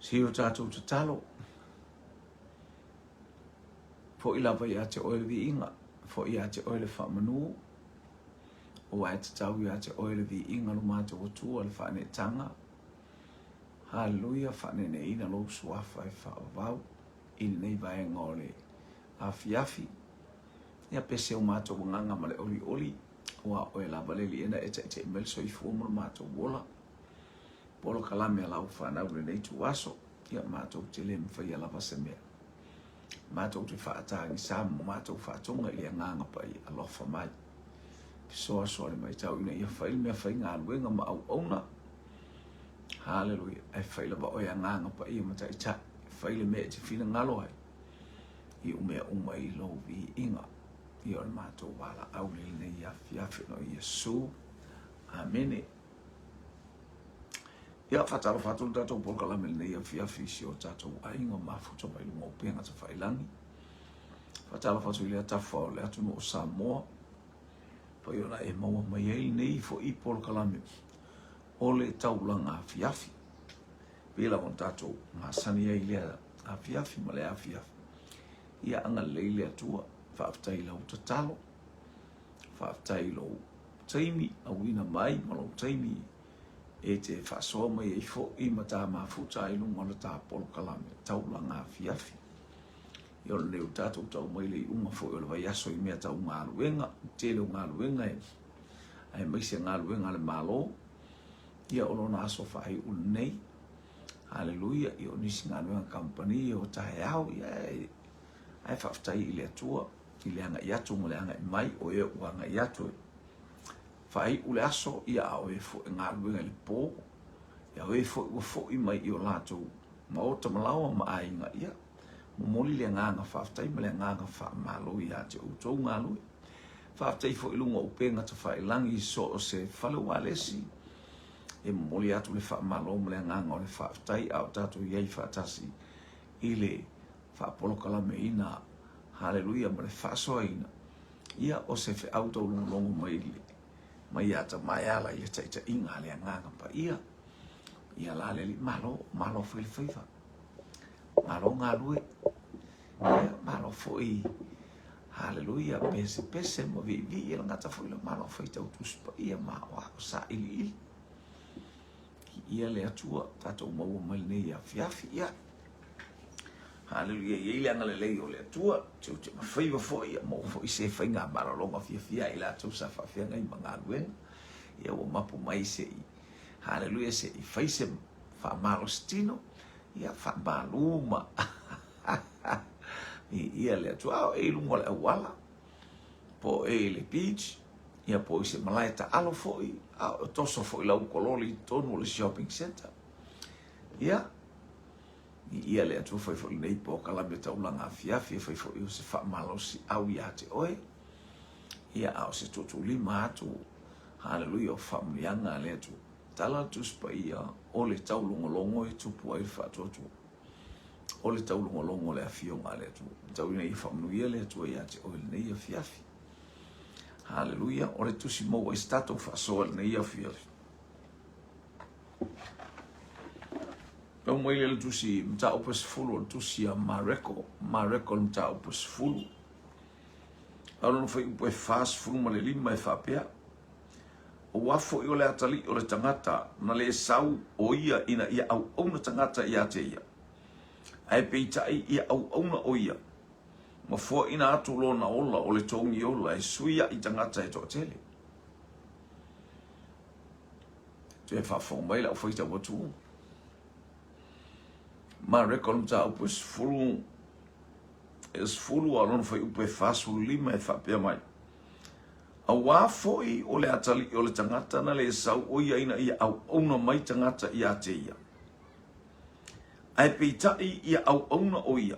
Se i o tatou tatalo, Foʻi lava ia te oe le viiga, foʻi ia te oe le faamanu, aua e tatau ia te oe le viiga lo matou Atua le faaneetaga. Haleluia, faaneeneeina lou suafa e faavavau i lenei vaega o le afiafi. Ia pese o matou agaga ma le olioli, aua o oe lava le Alii na e taitai mai le soifua ma lo matou ola. Polokalame a lau fanau i lenei ituaso, ia matou te le mafaia lava se mea. Matou te faatagisa ma matou faatoga i le Agaga Paia, alofa mai. Fesoasoani mai tau ina ia fai le mea faigaluega ma auauna. Haleluia. Ae fai lava oe Agaga Paia ma Taitai. Fai le mea e te finagalo ai. I u mea uma i lou viiga. Ia o le matou valaau i lenei afiafi no Iesu. Amene. Ia, faatalofa atu le tatou polokalame i lenei afiafi i si o tatou aiga mafuta mai luga o upega tafailagi. Faatalofa atu i lea tafa o le atunuu o Samoa, pai ona e maua mai ai lenei foi polokalame o le taulaga afiafi. Pei lava ona tatou masani ai i lea afiafi ma lea afiafi. Ia agalelei le Atua, faafetai i lau tatalo, faafetai i lou taimi auina mai ma lou taimi e te faasoa mai ai foi ma ta mafuta ai luga o le ta polokalame taulaga afiafi. Ia o lenei ua tatou tau mai le iuga foi o le vaiaso i mea tau galuega, tele o galuega e aemaise galuega a le Malo. Ia o lona aso faaiu lenei. Haleluia, ia o nisi galuega kamupani o taeao, ia ae faafetai i le Atua i le agai atu ma le agai mai, o e ua agai atu e faaiu le aso, ia a o e foi e galuega i le po, ia o e foi ua foi mai i o latou maota ma laoa ma aiga, ia momoli le agaga faafetai ma le agaga faamalo ia te outou galue. Faafetai foi i luga o upega tafailagi i so o se fale ualesi, e momoli atu le faamalo ma le agaga o le faafetai a o tatou i ai faatasi i le faapolokalameina, haleluia, ma le faasoaina, ia o se feau taulogologo mai le mai ia Tamaeala i le taitaiga a le Agaga Paia. Ia la le Alii, malo, malo foi le faiva, malo galue, ia malo foi, haleluia, pesepese ma viivii, e gata foi le malo faitau Tusi Paia ma aoao sailiili. Ia le Atua, tatou maua mai lenei afiafi, ia. Haleluia, i ai le agalelei o le Atua, tiute ma faiva foi, ia maua foi se faiga malologa fiafia i latou sa faafeagai ma galuega. Ia ua mapu mai se i, haleluia, se i fai se faamalositino, ia faamalu ma ia le Atua. A o e i luga o le auala, po o e i le beach, ia po o i se malae taalo foi, a o toso foi lau kololi i totonu o le shopping centre. Ia, Viia le Atua fai foi lenei polokalame taulaga afiafi e fai foi o se faamalosiau ia te oe. Ia a o se tuutuulima atu, haleluia, o faamanuiaga a le Atua. Tala le Tusi Paia, o le taulogologo e tupu ai le faatuatua. O le taulogologo o le afioga a le Atua. Tau ina ia faamanuia le Atua ia te oe lenei afiafi. Haleluia, o le tusi maua i se tatou faasoa lenei afiafi. Pau mai le tusi mataupu e 10 o le tusi a Mareko, Mareko le mataupu e 10. A o lona fuaiupu e 45 e faapea, Aua foi o le atalii o le tagata na le sau o ia ina ia auauna tagata ia te ia, ae peitai ia auauna o ia, ma foaina atu lona ola o le togi ola e suiaʻi tagata e toatele. Toe faafofoga mai lau faitau atu. Mareko le mataupu e 10, e 10 a o lona fuaiupu e 45 e faapea mai. Aua foi o le atalii o le tagata na le sau o ia ina ia auauna mai tagata ia te ia. Ae peitai ia auauna o ia,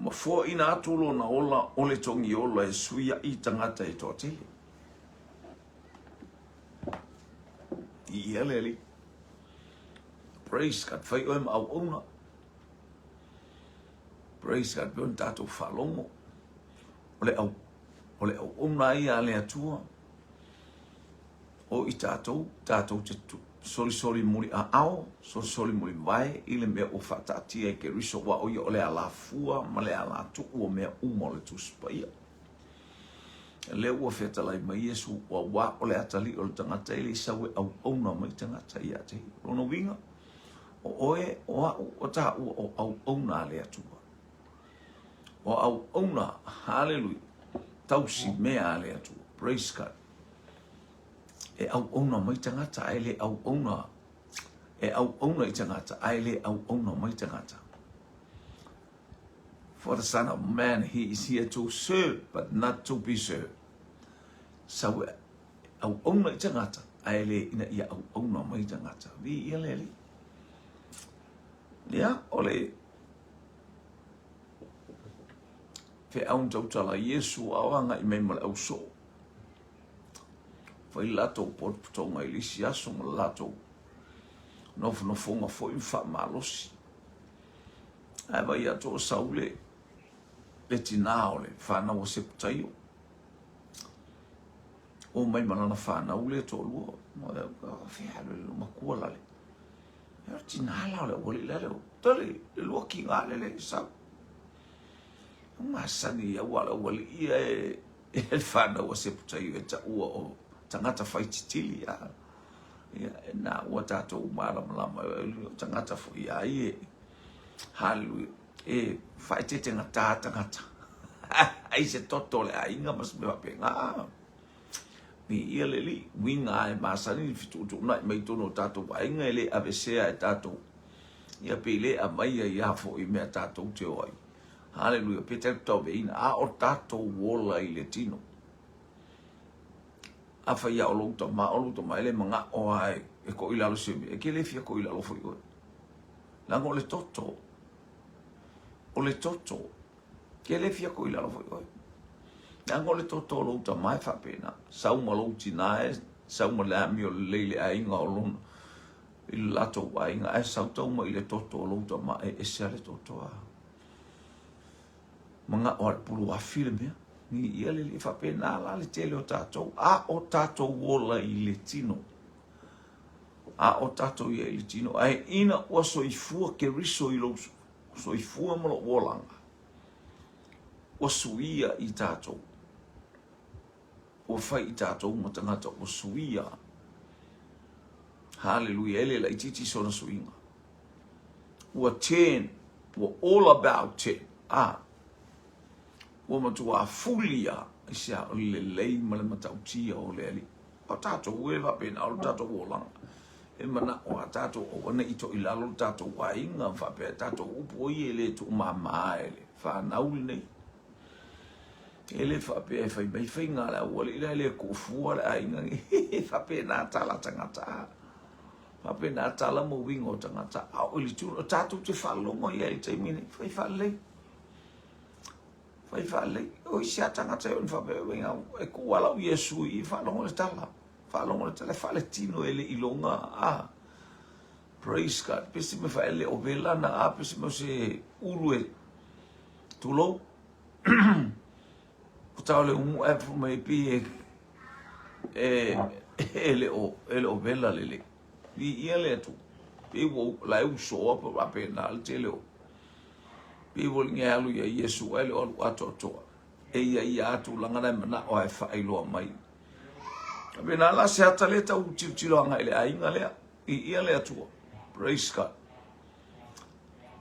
ma foaina atu lona ola o le togi ola e suiaʻi tagata e toatele. Ia le Alii. Praise God. Fai oe ma auauna. Praise God. Pei ona tatou faalogo. O le au, o le auauna ia a le Atua. O i tatou, tatou te tu. solisoli muliaao, solisoli mulivae i le mea ua faataatia e Keriso, aua o ia o le alafua ma le alatuu o mea uma o le Tusi Paia. Lea ua fetalai mai Iesu, aua o le atalii o le tagata e le i sau e auauna mai tagata ia te ia. Lona uiga, o oe, o au, o taua o auauna a le Atua. O auauna, haleluia, tausi mea a le Atua. Praise God. E auauna mai tagata ae le auauna, e auauna i tagata ae le auauna mai tagata. For the son of man, he is here to serve, but not to be served. Sau e auauna i tagata, ae le ina ia auauna mai tagata. Viia le Alii. Ia, o le feau na tautala Iesu a o agai mai ma le ausoo. Fai le latou potopotoga i le isi aso ma le latou nofonofoga foi ma faamalosi. Ae vaai atu o Saule le tinā o le fanau a Seputaio. O mai ma lana fanau lea toalua. Fea le matua la le. E o tinā la o le aualii la le. Tali, le lua kiga le le sau. O masani ia ua le aualii ia e e le fanau a Seputaio e taua o tagata fai titili a. Ia, e na ua tatou malamalama o tagata foi a ia. Haleluia. E faaeteetegatā tagata. Ai se toto o le aiga ma se mea faapena. Viia le Alii, uiga lava e masani le fetuutuunai mai totonu o tatou aiga e le aveesea e tatou. Ia pe le aumaia ia foi mea tatou te o ai. Haleluia, pe tatou tauaveina, a o tatou ola i le tino. Afai ia o lou tama, o lou tama e le manao lava e ko i lalo se mea, e ke le fia ko i lalo foi oe. Leaga o le toto, o le toto, ke le fia ko i lalo foi oe. Leaga o le toto o lou tama e faapena, sau ma lou tina e, sau ma le amio lelei i le aiga o lona, i le latou aiga, ae sau tau mai i le toto o lou tama e ese a le toto a. Manao a le pulu afi le mea. Ni ia le li faapena la le tele o tatou, a o tatou ola i le tino. A o tatou ia i le tino, ae ina ua soifua Keriso i lou soifua ma lou olaga, ua suia i tatou. Ua fai i tatou ma tagata ua suia. Haleluia, e le laitiiti sona suiga. Ua turn, ua all about turn. Ah, ua matuā fuli a i se a o le lelei ma le matautia o le Alii. O tatou e faapena o le tatou olaga. E manao a tatou aua ne i to i lalo le tatou aiga faapea tatou upu o ia e le tuumama e le fanau lenei. E le faapea e fai mai faiga a le aualii la e le kuufua le aiga nei. E faapena tala tagata. Faapena tala ma uiga o tagata. A o le tulaga, tatou te faalogo i ai i le taimi nei, fai faalelei. Fai faalelei. O isi lava tagata e ono faapea, uiga, e kuu lava lau Iesu i i, faalogo le tala. Faalogo le tala, e faaletino e le iloga. Ah, praise God. Pe se mea faele o vela na, ah, pe se mea o se ulu e tulou. Ko tā o le umu ae fai mai pei e e e le o e le o vela lelei. Viia le Atua. Pei ua la e usoa pe faapena le tele o pei ua liga e alu ia Iesu ae le o alu atoatoa. E ia ia a tulaga na e manao ae faailoa mai. Faapena la se ata lea tau tilotilo agai i le aiga lea. Viia le Atua. Praise God.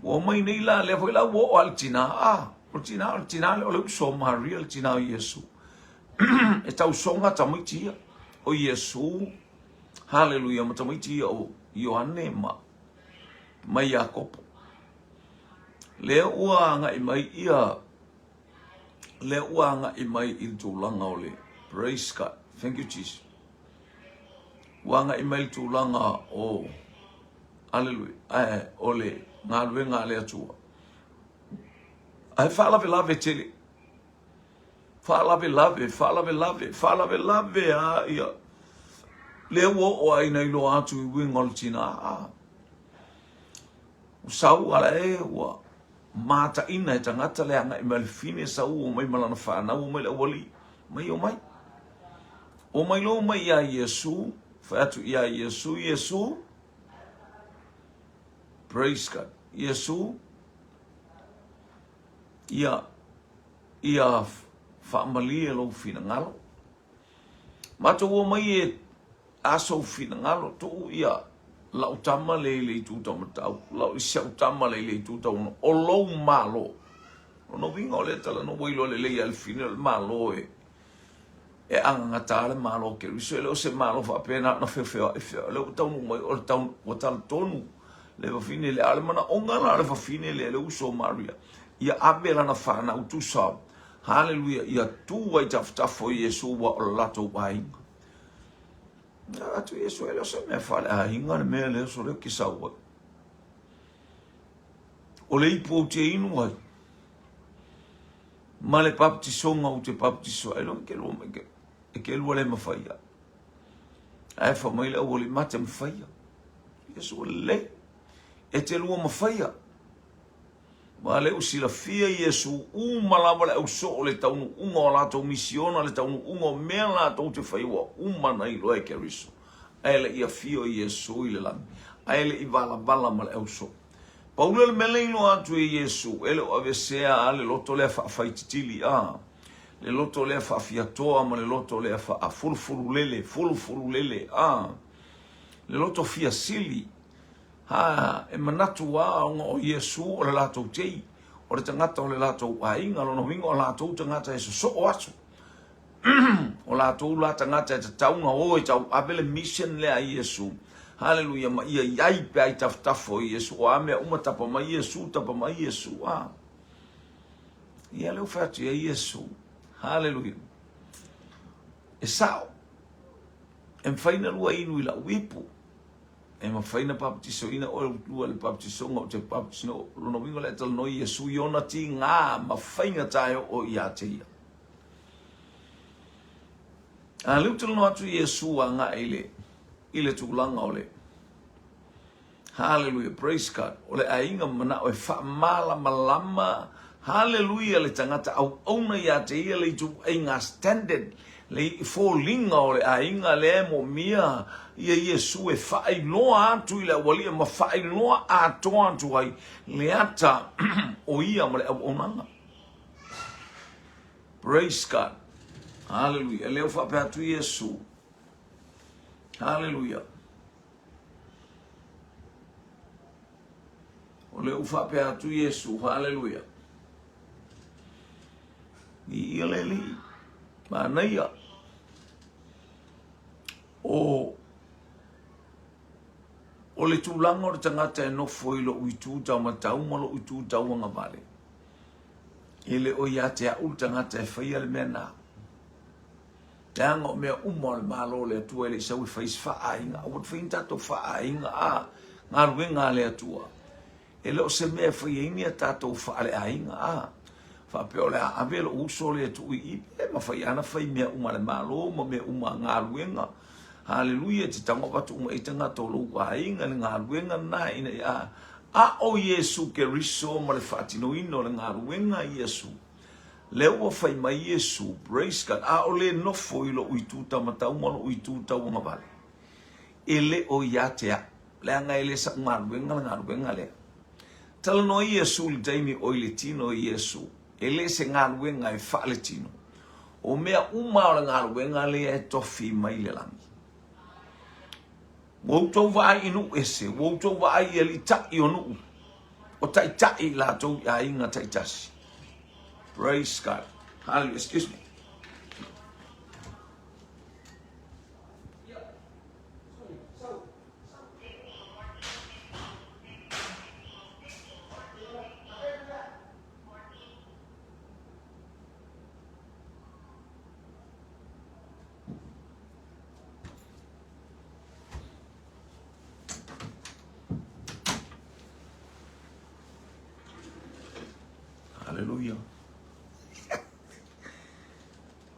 Ua omai nei la, lea foi la ua oo lava le tina, ah, o le tina, o le tina lea, o le uso o Maria, le tina o Iesu. e tausoga tamaiti ia, o Iesu, haleluia, ma tamaiti ia o Ioane ma, ma Iakopo. Lea ua agai mai ia, lea ua agai mai i le tulaga o le, praise God, thank you Jesus. Ua agai mai le tulaga o Aleluia. Ae o le galuega a le Atua. Ae faalavelave tele. Faalavelave, faalavelave, faalavelave a ia. Lea ua oo ai na iloa atu i uiga o le tina. Ua sau ala e ua mataina e tagata le agai mai le fine sau o mai ma lana fanau o mai le aualii. Mai o mai. O mai loa mai ia Iesu. Fai atu ia Iesu, Iesu, praise God, Iesu, ia, ia faamalie lou finagalo. Matou o mai e a sou finagalo, tuu ia lau tama le i le itu taumatau, lau si au tama le i le itu tauono, o lou malo. Lona uiga o lea talanoa ua iloa lelei e le fine o le malo e e agagata le malo o Keriso, e le o se malo faapea na ona feofeoai feoai. O lea ua taunuu mai o le tau, ua talatonu le fafine lea. A o le manaoga la o le fafine lea, le uso o Maria, ia ave lana fanau tusa, haleluia, ia tu ai tafatafa o Iesu ua o le latou aiga. Na atu Iesu, e le o se mea faaleaiga le mea lea, so lea ou te sau ai. O le ipu ou te inu ai, ma le papatisoga ou te papatiso ai, e ke lua, e ke lua le mafaia. Ae fa mai le auali mate mafaia. Iesu o lelei. E te lua mafaia. Ma le u silafia Iesu uma lava le ausoo le taunuuga o latou misiona, le taunuuga o mea latou te fai ua uma na iloa e Keriso. Ae le i afio Iesu i le lagi, ae le i valavala ma le ausoo. Pau lea o le mea lea i iloa atu e Iesu, e le o aveesea a le loto lea faafaititili, a, le loto lea faafiatoa ma le loto lea faafulufululele, fulufululele, a, le loto fiasili, a, e manatu a ona o Iesu o le latou tei, o le tagata o le latou aiga, lona uiga o latou tagata e sosoo atu. o latou la tagata e tatau ona o e tauave le mission lea a Iesu. Haleluia, ma ia iai pea i tafatafa o Iesu. O a mea uma tapa mai Iesu, tapa mai Iesu. A. Ia lea ua fai atu i ai Iesu. Haleluia. E sao. E mafai na lua inu i lau ipu. E mafai na baptisoina oe lua le baptisoga o te baptisino. Lona uiga o le a talanoa Iesu i ona tiga ma faigata e oo ia te ia. A lea ua talanoa atu Iesu agai i le, i le tulaga o le Hallelujah, praise God. O le aiga manao e faamalamalama, hallelujah, le tagata auauna ia te ia le ituaiga standard, le foliga o le aiga lea e moomia ia Iesu e faailoa atu i le aualia ma faailoa atoa atu ai le ata o ia ma le auaunaga. Praise God. Hallelujah. Lea ua faapea atu Iesu. Hallelujah. O lea ua faapea atu Iesu. Hallelujah. I ia le alii. Manaia. O o le tulaga o le tagata e nofo i lou itu taumatau ma lou itu tauagavale. E le o ia te au le tagata e faia le mea na. Leaga o mea uma o le Malo o le Atua e le i sau e fai se faaaiga. Aua te fai ni tatou faaaiga a galuega a le Atua. E le o se mea e fai ai ni a tatou faaleaiga a. Faapea o le a ave lou uso lea e tuu i i, e mafai lava ona fai mea uma a le Malo ma mea uma a galuega. Haleluia, e te tago avatu uma i ai tagata o lou aiga i le galuega lena ina ia a o Iesu Keriso ma le faatinoina o le galuega a Iesu. Lea ua fai mai Iesu, praise God, a o le nofo i lou itu taumatau ma lou itu tauagavale, e le o ia te au, leaga e le sa'u galuega le galuega lea. Talanoa Iesu i le taimi o i le tino Iesu, e le se galuega e faaletino. O mea uma o le galuega lea e tofi mai le lagi. Ua outou vaai i nuu ese, ua outou vaai i alii o nuu, o taitai i latou i aiga taitasi. Praise God. Hallelujah. Excuse me. Haleluia.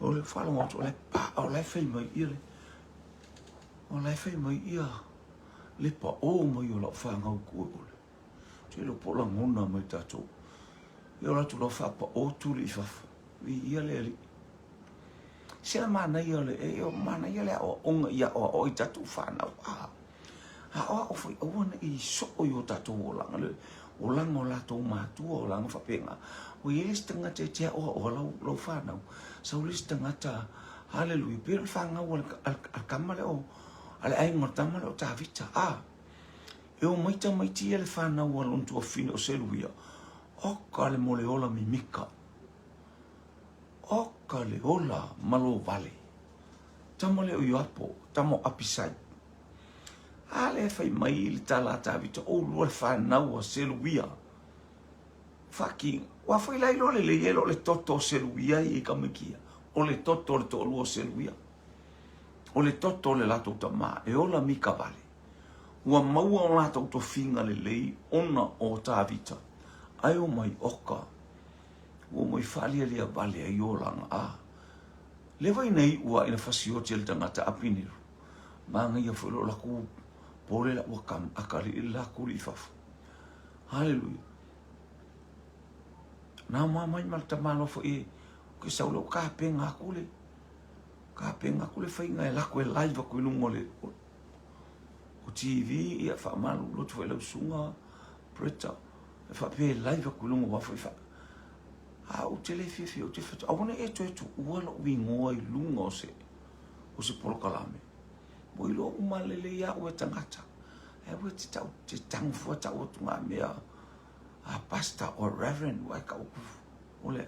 O le faalogo atu, o le pa, o la e fai mai ia le, o la e fai mai ia le paʻō mai o lau fanau kue ʻole. Te iloa po o lagona mai tatou. Ia o latou loa faapaʻō tuli i fafo. Viia le Alii. Se la manaia o le, e, o manaia le aoaoga i aoao ai tatou fanau. A, aoao foi aua ne i soo i o tatou olaga, le olaga o latou matua, olaga faapena. Ua i ai le isi tagata e te aoaoa lau, lau fanau, sau le isi tagata, haleluia, pei o le fanau a le, a le, a le tama lea o, a le aiga o le tama lea o Tavita. A, e omai tamaiti ia le fanau a lona tuafafine o Seluia, oka le mo le ola mimika. Oka le ola malo vale. Tama lea o Ioapo, tama o Apisai. A lea fai mai le tala a Tavita, oulua le fanau a Seluia. Faki, ua foi la iloa lelei e lo le toto o Seluia i tamaiti ia. O le toto o le toalua o Seluia. O le toto o le latou tama, e ola mika vale. Ua maua o latou tofiga lelei ona o Tavita. Ae omai oka, ua omai faalialia vale ai olaga. A, leva ina iu a ina fasioti e le tagata Apineru. Manaia foi lo lakou pole la ua kam akalii le lakou li i fafo. Haleluia. Na ma mai ma le tamalo foi e ke sau leo kapenga aku le kapenga aku le faiga e lako e live aku i luga o le o TV ia faamalulu atu foi lau susuga Bretta e faapea e live aku i luga aua foi fa a ou te le fiafia ou te fai atu aua ne i e toe tuua lou igoa i luga o se o se polokalame ua iloa uma lelei au e tagata ae aua e te tau te tago fua tau atu ngā mea a pastor or reverend ua e kau atu o le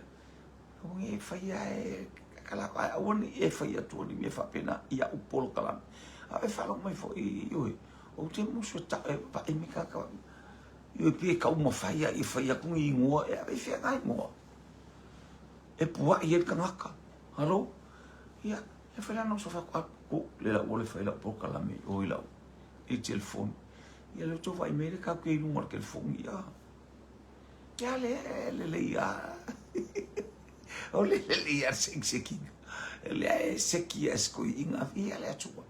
aua ne i e faia e ka lako ae aua ne i e fai atu ni mea faapena i au polokalame a e faalogo mai foi ioe ou te musu e tau e vaai mai tagata ioe pei e taumafai a ia fai atu ni igoa e ave i fea ngā igoa e puaʻi ai le tagata halo ia e fai la na uso fai atu le lau ole fai lau polokalame i o i lau i telefoni ia le tou vaai mai le kau ke i luga o le telefoni ia ia le lelei a o le lelei a sekisekiga lea e seki a sikoiiga ia le Atua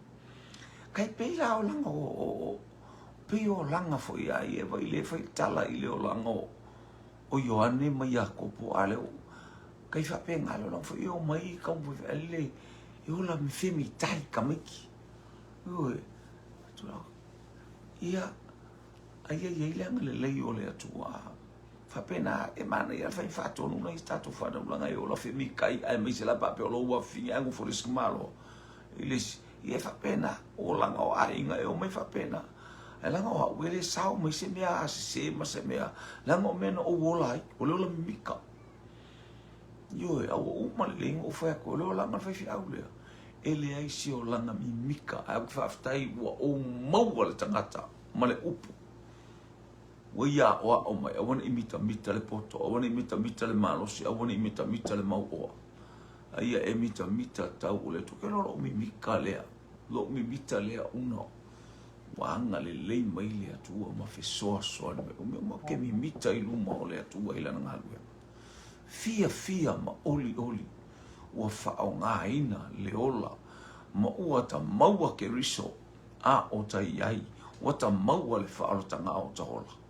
kai pei la olaga o, o, o pei olaga foi a ia vai le fai tala i le olaga o o Ioane ma Iakopo a le kai faapena le olaga foi e omai kau le e ola me femitai tamaiti ioe ia aia i ai le agalelei o le Atua faapena e manaia le fai faatonu nai tatou fanau laga e ola femitai aemaise la faapea o lou afafine ae nofo le isi malo i le isi ia e faapena olaga o aiga e omai faapena ae leaga o au e le sao mai se mea a sese ma se mea leaga o mea na ou ola ai o le ola mimika ioe a ua uma lelei ona ou fai atu o le olaga o le faifeau lea e leai se olaga mimika ae ou te faafetai ua ou maua le tagata ma le upu ua ia aʻoaʻo mai, aua ne i mitamita le poto, aua ne i mitamita le malosi, aua ne i mitamita le mauoa. A ia e mitamita tau o le Atua. Ke loa lou mimika lea, lou mimita lea una ua agalelei mai le Atua ma fesoasoani mai. O mea uma ou te mimita i luma o le Atua i lana galuega. Fiafia ma olioli ua faaaogaina le ola ma ua ta maua Keriso a o ta i ai, ua ta maua le faaolataga o ta ola.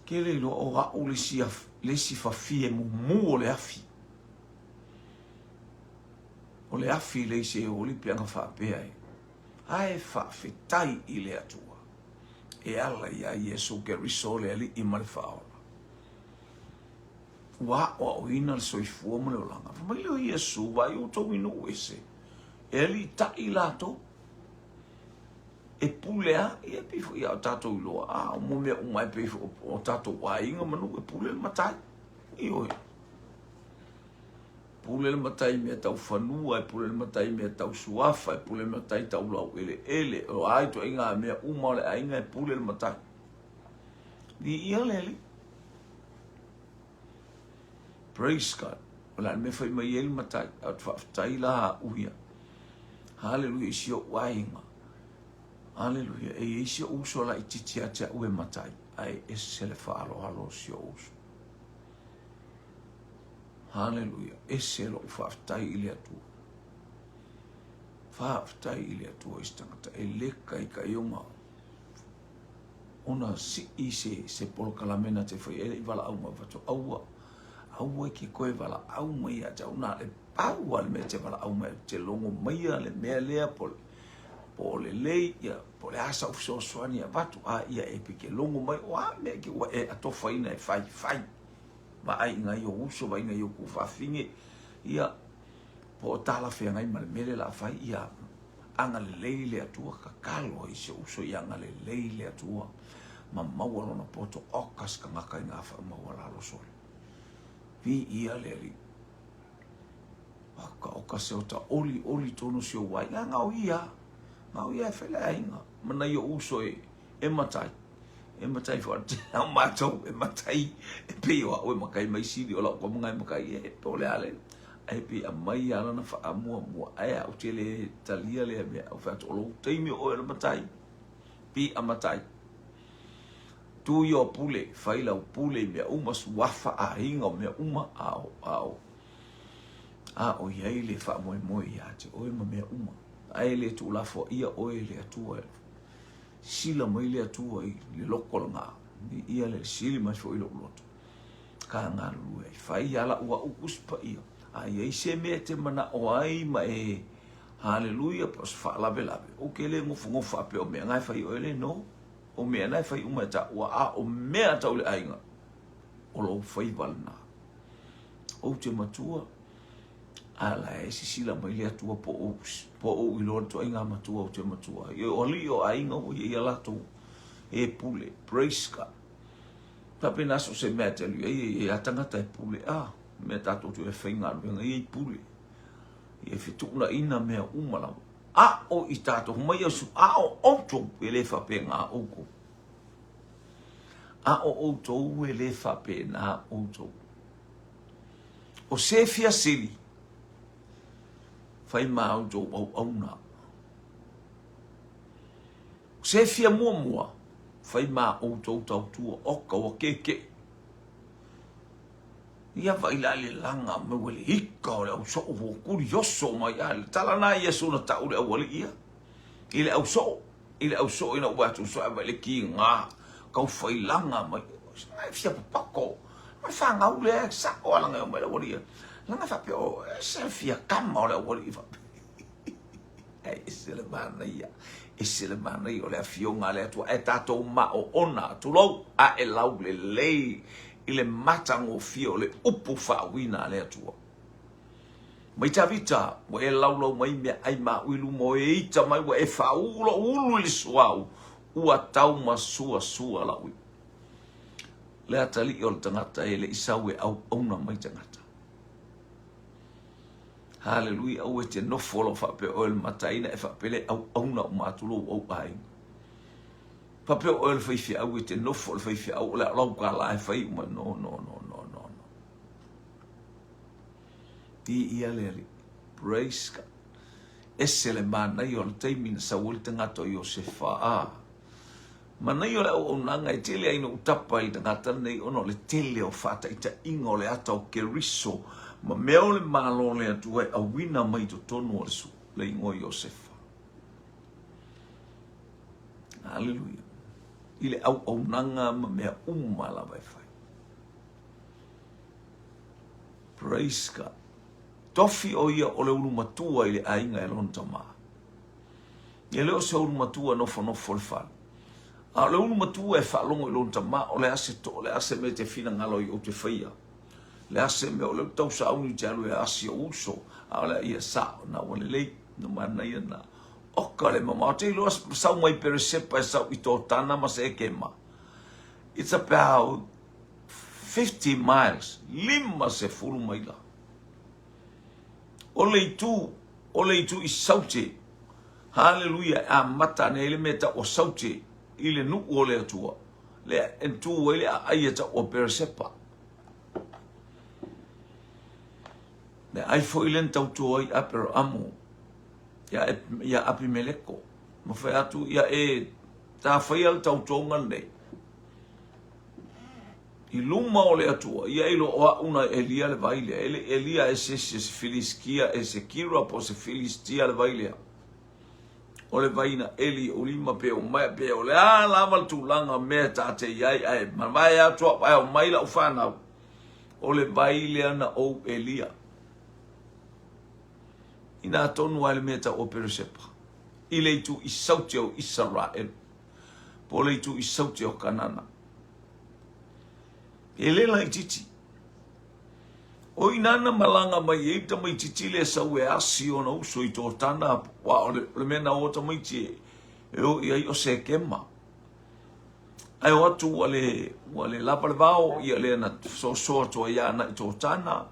Ke le iloa o a'u le isi, le isi fafie mumu o le afi. O le afi le isi e oli pe ana faapea e. Ae faafetai i le Atua e ala iā Iesu Keriso le Alii ma le Faaola. Ua aoaoina le soifua ma le olaga. Fai mai lea o Iesu, vaai outou i nuu ese, e aliitai latou, e pule a, ia pei foi a o tatou iloa, a o mo mea uma e pei foi o tatou aiga ma nuu e pule le matai. Ioe. Pule le matai i mea tau fanua, e pule le matai i mea tau suafa, e pule le matai tau laueleele, o a ituaiga mea uma o le aiga e pule le matai. Viia le Alii. Praise God. O le a le mea fai mai ai le matai, a ou te faafetai la au ia. Haleluia i si ou aiga. Haleluia. E i ai si ou uso laitiiti ia te au e matai, ae ese le faaaloalo o si ou uso. Haleluia. Ese lou faafetai i le Atua. Faafetai i le Atua i se tagata e le taitai ona ona sii se, se polokalame na te fai ai le i valaau mai fatu aua, aua e ke toe valaau mai ia te au na le. Pau lava le mea e te valaau mai ou te logo maia le mea lea po o lelei, ia, po o le a sau fesoasoani e avatu, a ia e pei ke logo mai, o a mea ke ua e atofaina e fai, fai. Vaai i nai ou uso, vaai i nai ou tuafafine, ia, po o talafeagai ma le mea lea o le a fai, ia agalelei le Atua, tatalo ai i si ou uso ia agalelei le Atua ma maua lona poto, oka se tagata i ngā faamaualalo sole. Viia le Alii. Oka, oka se ota oli, oli tonu si ou aiga, ngao ia, ngao ia e fai le aiga, ma nai ou uso e, e matai. E matai foi te au matou e matai e pei o au e matai mai sili o lau tama e matai e po o le a le ae pei aumai lava lana faamuamua ae au te le talia lea mea au fai atu o lou taimi o oe o le matai pi'a matai tu i o pule fai lau pule i mea uma suafa aiga o mea uma a o a o a o i ai le faamoemoe ia te oe ma mea uma ae le tuulafoaia oe e le Atua Sila mai le Atua i le loko lena, ia le sili mai foi lou loto. Ka galulue ai, fai a lau au Tusi Paia, a i ai se mea e te manao ai ma e haleluia po o se faalavelave, ou te le nofonofo faapea o mea na e fai oe le no. O mea na e fai uma e taua, a o mea tau le aiga, o lou faiva lena. Ou te matua, A la e sisila mai le Atua po o po o ou iloa le ituaiga matua ou te matua ai. O alii o aiga ua i ai a latou e pule. Praise God. Faapena so o se mea e te alu i ai, e i ai tagata e pule. A, mea tatou te o e faigaluega, e i ai pule. E fetuunaiina mea uma lava. A o i tatou, mai au su, a o outou, e le faapena outou. A o outou, e le faapena outou. O se fia sili, fai ma outou auauna. O se fia muamua, fai ma outou tautua. Oka ua kekeʻi. Ia vai la le laga mai ua le ika o le au soo ua kuli oso mai a le tala na Iesu na tau le aualii ia i le au soo i le au soo ina ua atu so vai le kiga kau fai laga mai e fia papako ma le fanau lea e sa'o a laga e omai le aualii ia laga faapea o ese fia kama o le aualii faapea ae ese le manaia ese le manaia o le afioga a le Atua ae tatou maoona tulou ae laulelei i le matagofie o le upu faauiina a le Atua. Mai Tavita, ua e laulau mai meaai maʻu i luma o e ita mai, ua e faauu loʻu ulu i le suauu, ua taumasuasua la'u iʻa. Le atalii o le tagata e le i sau e auauna mai tagata. Haleluia, aua e te nofo lau faapea oe o le mataina e faapea le auauna uma atu lou au aiga. Faapea oe o le faifeau e te nofo le faifeau o le a lau kālā e fai uma. No, no, no, no, no, no. Viia le Alii. Praise God. Ese le manaia o le taimi na sau ai le tagata o Iosefa. Ah. Manaia o le auaunaga e tele ai na ou tapa i le tagata lenei ona o le tele o faataitaiga o le ata o Keriso ma mea o le Malo o le Atua e auina mai i totonu o le, le igoa Iosefa. Aleluia. I le auaunaga ma mea uma lava e fai. Praise God. Tofi o ia o le ulu matua i le aiga e lona tamā. E le o se ulu matua nofonofo le fale. A o le ulu matua e faalogo i lona tamā, o le a se to, o le a se mea e te finagalo ai ou te faia. Le a se mea o le tau sauni te alu e asi o uso, a o le a ia sao, na ua lelei, no manaia na. Oka le mamao, te iloa sau mai Peresepa e sau i Totana ma Sekema. It's about 50 miles, 50 maila. O le itu, o le itu i Saute. Haleluia, e amata ane ai le mea tau o Saute i le nuu o le Atua. Lea e tu ai le aai e tau o Beresepa. Le ai foi le na tautua ai Aperamo ia, ia Apimeleko. Ma fai atu ia e ta faia le tautoga lenei. I luma o le Atua, ia iloa o a'u na Elia le vai lea. E le i Elia e se isi, e se Filisitia, e se Kira po o se Filistia le vai lea. O le vai na eli i ou lima pe o mai, pe o le a lava le tulaga o mea ta te i ai, ae mavae atu au, ae omai lau fanau. O le vai lea na ou Elia. Inā tonu lava i le mea e tau o Peresepa, i le itu i sauti o Isaraelu, po o le itu i sauti o Kanana. E le laitiiti. O i nā na malaga mai ai le tamaitiiti lea sau e asi ona uso i Totana, aua o le, o le mea na o tamaiti e, e o i ai o Sekema. Ae o atu ua le, ua le lava le vao, ia lea na soso atu ai ana i Totana,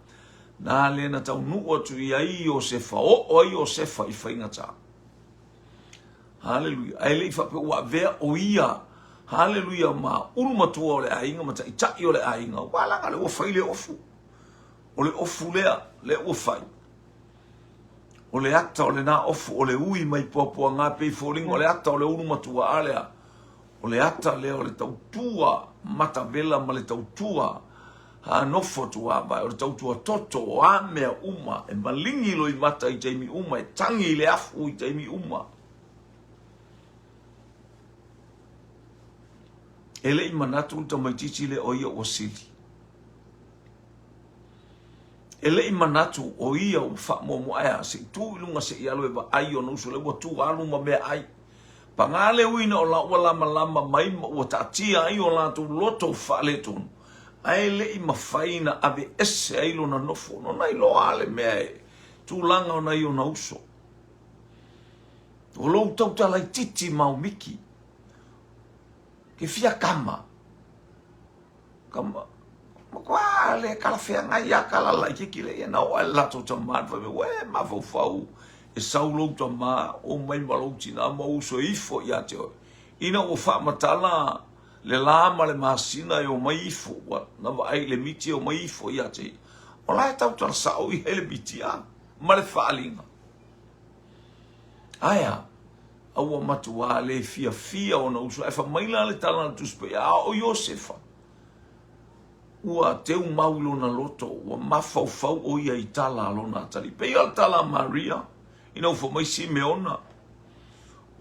na lea na taunuu atu i ai Iosefa, oo ai Iosefa i faigata. Haleluia. Ae le i faapea ua avea o ia, haleluia, ma ulu matua o le aiga, ma taitai o le aiga. Ua laga le ua fai le ofu. O le ofu lea, lea ua fai. O le ata o lena ofu, o le ui mai puapuaga pei foliga, o le ata o le ulu matua a lea. O le ata lea o le tautua matavela ma le tautua a nofo tuavae, o le tautua toto, o a mea uma, e maligi loimata i taimi uma, e tagi i le afu i taimi uma. E le i manatu le tamaitiiti lea o ia ua sili. E le i manatu o ia ua faamuamua, ae a, se i tu i luga se i alu e vaai ona uso lea ua tu alu ma meaai. Paga le uina o la ua lamalama mai ma ua taatia ai o latou loto faaletonu, ae le i mafai na aveese ai lona nofo, nona iloa a le mea e tulaga ona i ona uso. O lou tauta laititi maumiki, ke fia kama, kama, matua le talafeagai a kala laititi le ia na oo ae le latou tama na fai mai, ue mafaufau e sau lou tama o mai ma lou tina ma ou uso e ifo ia te oe. Ina ua faamatala le la ma le masina e omai ifo, ua na vaai i le miti e omai ifo ia te ia. O la e tautala sao ia i le miti a, ma le faaaliga. Ae a? A ua matuā le fiafia ona uso. Ae fai mai la le tala a le Tusi Paia, a o Iosefa, ua teu mau i lona loto, ua mafaufau o ia i tala a lona atalii. Pei o le tala a Maria, ina ua fai mai Simeona,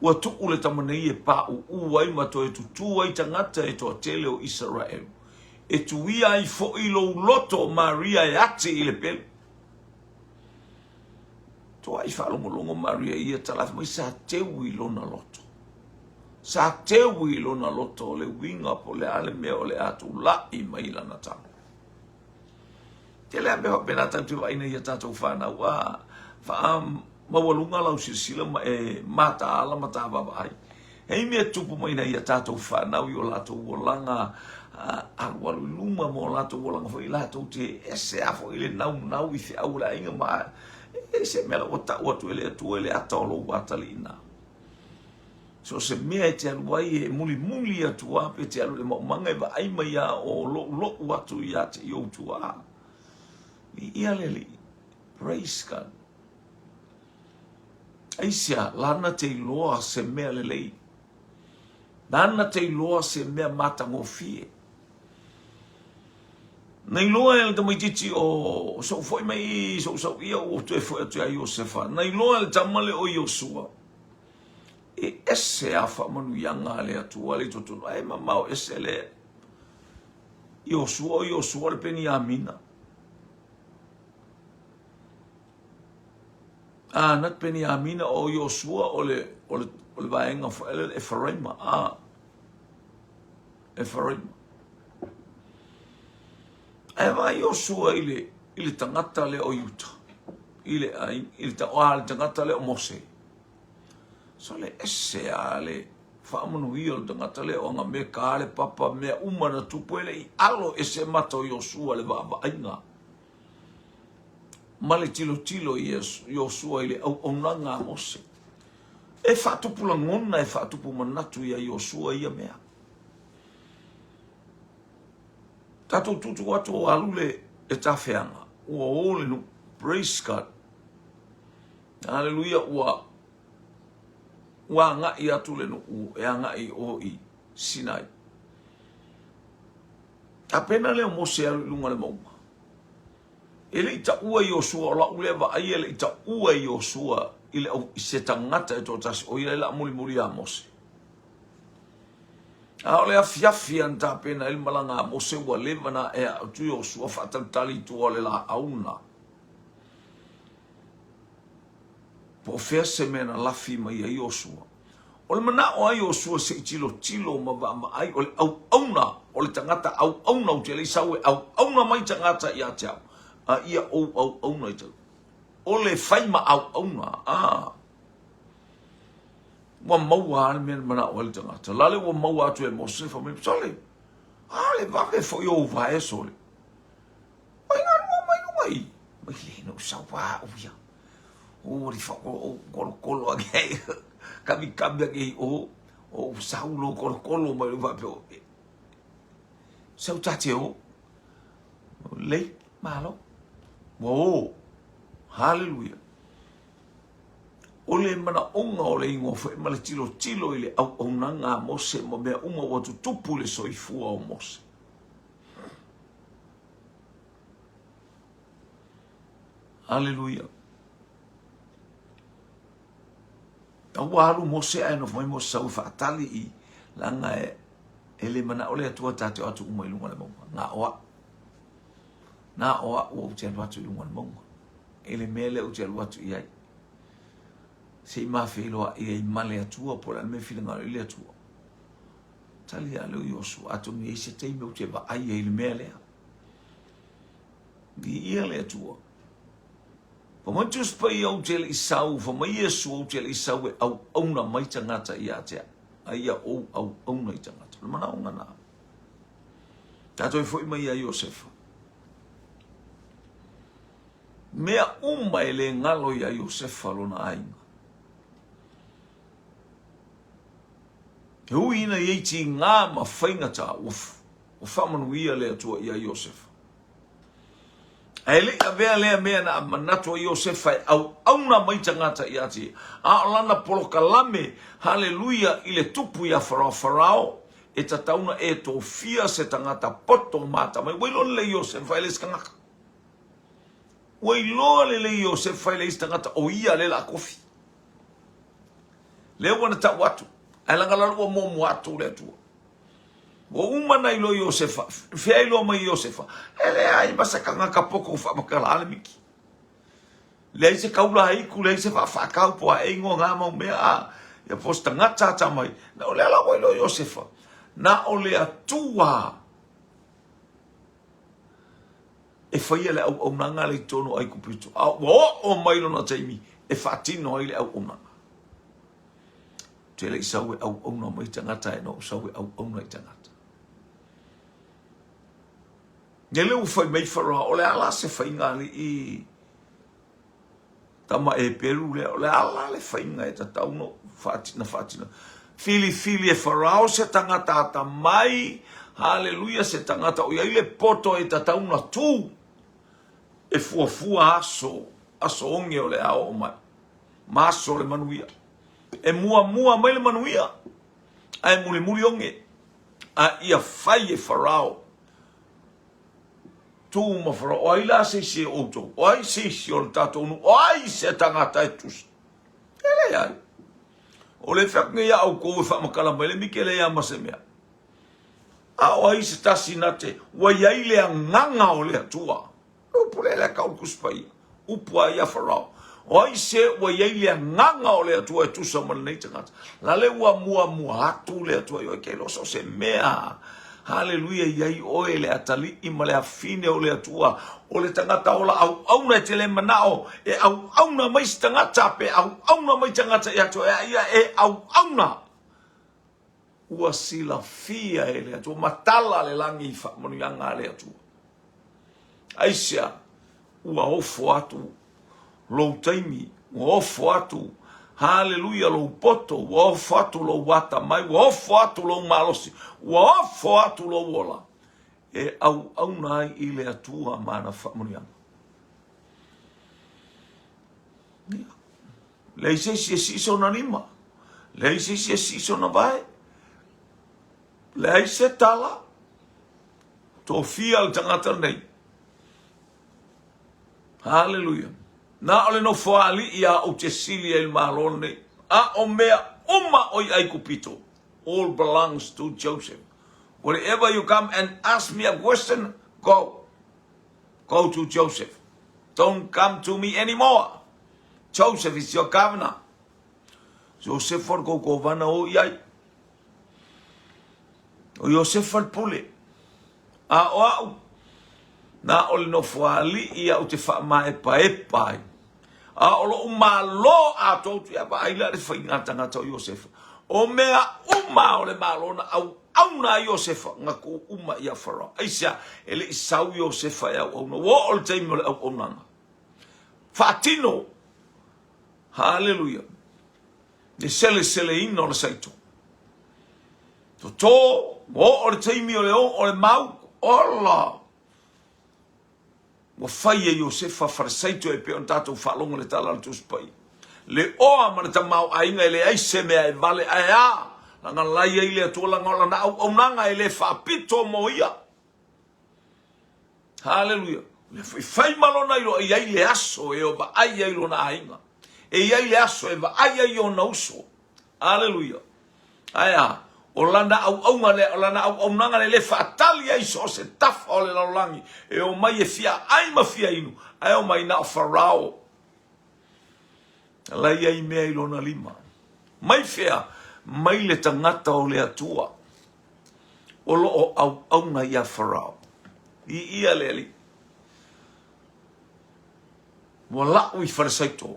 ua tuu le tama nei e pauu ai ma toe tutū ai tagata e toatele o Isaraelu, e tuia ai foi lou loto o Maria e ati i le pelu. Toai faalogologo Maria i ia tala, fai mai sa teu i lona loto. Sa teu i lona loto o le uiga po o le a le mea o le a tula'i mai lana tala. Tele a mea faapena tatou te vaai nei i a tatou fanau, a faamaualuga lau silasila ma e mataala ma ta vaavaai. E i mea tupu mai nei i a tatou fanau i o latou olaga alualu i luma ma o latou olaga foi latou te ese a foi le naunau i feau o le aiga ma e se mea la ua tau atu e le Atua i le ata o lou atalii na. So se mea e te alu ai e mulimuli atu a pe te alu i le maumaga e vaai mai a o loulou atu ia te i ou tuaa. Viia le Alii. Praise God. Aisea, lana te iloa se mea lelei. Nana te iloa se mea matagofie. Na iloa e le tamaitiiti o sou foi mai i sou sau ia ua toe foi atu ia Iosefa. Na iloa e le tama lea o Iosua e ese a faamanuiaga a le Atua le i totonu. Ae mamao ese le Iosua o Iosua le Peniamina. A na Peniamina o Iosua o le, o le, o le vaega foi le Efaraima. A, Efaraima. Ae vaai Iosua i le, i le tagata lea o Iuta, i le, i le, a, le tagata lea o Mose. So le ese a le faamanuia o le tagata lea o aga mea ka le papa mea uma na tupu e le i alo ese mata o Iosua le vaavaaiga. Ma le tilotilo i Iosua i le auaunaga a Mose. E faatupu lagona, e faatupu manatu ia Iosua ia mea. Tatou tutu atu o alu le e tafeaga, ua o le nuu. Praise God. Hallelujah, ua ua agai atu le nuu e agai o i Sinai. Tapena lea o Mose e alu i luga o le mauga. E le i taua Iosua, o lau lea vaai e le i taua Iosua i, le, i se tagata e toatasi, o ia le laa mulimuli ia Mose. A o le afiafi a na tapena ai le malaga a Mose ua leva na ea atu Iosua faatalitali i tua o le laau na. Po o fea se mea na lafi mai ai Iosua. O le manao a Iosua se i tilotilo ma vaavaai o le auauna o le tagata auauna ou te le i sau e auauna mai tagata ia te au, a ia ou auauna i tagata. O le fai ma auauna, a. Ua maua lava le mea na manao ai le tagata. Lale ua maua atu e Mose, fai mai, Sole, a le vave foi ou vae, Sole. Oi galua mai luga i. Mai le no sau pa au ia. O ri fa o kolo kolo a ke. Kami kami a ke o o sau lo kolo kolo mai lo fa pe o. Sau ta te o. Le malo. Ua o. Hallelujah. O le manaoga o le igoa foi ma le tilotilo i le auaunaga a Mose ma mea uma ua tutupu i le soifua o Mose. Aleluia. A ua alu Mose ae nofo mai Mose sau e faatali i leaga e, e le manao le Atua ta te o atu uma i luga o le mauga. Na o au. Na o au ou te alu atu i luga o le mauga. I le mea lea ou te alu atu i ai. Se i mafeiloai ai ma le Atua po o le a le mea e finagalo i le Atua. Tali a leo Iosua, atonu i ai se taimi ou te vaai ai i le mea lea. Viia le Atua. Fa mai Tusi Paia ou te le i sau, fa mai Iesu ou te le i sau e auauna mai tagata ia te au, a ia ou auauna i tagata. O le manaoga na. Tatou e foi mai ia Iosefa. Mea uma e le galo ia Iosefa lona aiga. E ui ina i ai tigā ma faigata, ua faamanuia le Atua iā Iosefa. Ae le i avea lea mea na manatu ai Iosefa e auauna mai tagata ia te ia, a o lana polokalame, haleluia, i le tupu iā Farao, Farao, e tatau na e tofia se tagata poto ma atamai. Ua iloa lelei Iosefa e le isi tagata. Ua iloa lelei Iosefa e le isi tagata o ia lea la kofi. Lea ua na tau atu, ae leaga lalo ua muamua atu le Atua. Ua uma na iloa Iosefa, fea iloa mai Iosefa, e leai ma se tagata poto faamatala a le miki. Leai se kaula haiku, leai se faafaakau po a e ingoa ngā mau mea a ia po se tagata ata mai. Na o lea la ua iloa Iosefa, na o le Atua e faia le auaunaga lea i totonu o Aikupito, a ua oo mai lona taimi e faatino ai le auaunaga. Ou te le i sau e auauna mai tagata, e na ou sau e auauna i tagata. Lele ua fai mai Farao, o le a la se faiga alii tama Eperu lea, o le a la le faiga e tatau na faatina faatina. Filifili e Farao se tagata atamai, haleluia, se tagata o i ai le poto e tatau na tu e fuafua aso, aso oge o le a oo mai, ma aso o le manuia. E muamua mai le manuia, ae mulimuli oge, a ia fai e Farao Tu ma Farao, o ai la se isi e outou? O ai se isi o le tatou nuu? O ai se tagata e tusa? E leai. O le fai atu nei ia outou e faamatala mai le mike leai ma se mea. A o ai se tasi na te, ua i ai le agaga o le Atua. Le upu lea lea tau le Tusi Paia. Upu a ia Farao. O ai se ua i ai le agaga o le Atua e tusa ma lenei tagata. La le ua muamua atu le Atua i oe ke iloa so o se mea. Haleluia i ai oe le atalii ma le afine o le Atua. O le tagata ola auauna e te le manao e auauna mai se tagata pe auauna mai tagata ia te oe a ia e auauna. Ua silafia e le Atua, matala le lagi i faamanuiaga a le Atua. Aisea? Ua ofo atu lou taimi, ua ofo atu, haleluia, lou poto, ua ofo atu lou atamai, ua ofo atu lou malosi, ua ofo atu lou ola e auauna ai i le Atua ma ana faamanuiaga. Ia. Leai se isi e sii sona lima, leai se isi e sii sona vae, leai se tala, tofia le tagata lenei. Haleluia. Na o le nofoalii a ou te sili ai le Malo lenei. A o mea uma o i Aikupito, all belongs to Joseph. Whenever you come and ask me a question, go. Go to Joseph. Don't come to me anymore. Joseph is your governor. Josefa o le kou kovana o i ai. O Iosefa le pule. A o au, na o le nofoalii au te faamaepaepa ai. A o lou malo atoa atu ia vaai la le faiga tagata o Iosefa. O mea uma o le malo na auauna ai Iosefa, na tuu uma ia Farao. Aisea, e le i sau Iosefa e auauna. Ua oo le taimi o le auaunaga. Faatino. Haleluia. Le seleseleina o le saito. Toto, ua oo le taimi o le oo o le mau, ola! Ua fai e Iosefa falesaito e pei ona tatou faalogo i le tala a le Tusi Paia. Le oa ma le tamaoaiga e leai se mea e vale, ae a? Leaga la i ai le Atua, leaga o lana auaunaga e le faapito mo ia. Haleluia. Le foi fai ma lona iloa, e i ai le aso e vaai ai lona aiga. E i ai le aso e vaai ai ona uso. Aleluia. Ae a? O lana auaunga lea, o lana auaunaga lea, le faatali ai so o se tafa o le lalolagi e omai e fia ai ma fia inu, ae omai na o Farao. La i ai mea i lona lima. Mai fea? Mai le tagata o le Atua o lo o auauna iā Farao. I ia le Alii. Ua lau i falesaito.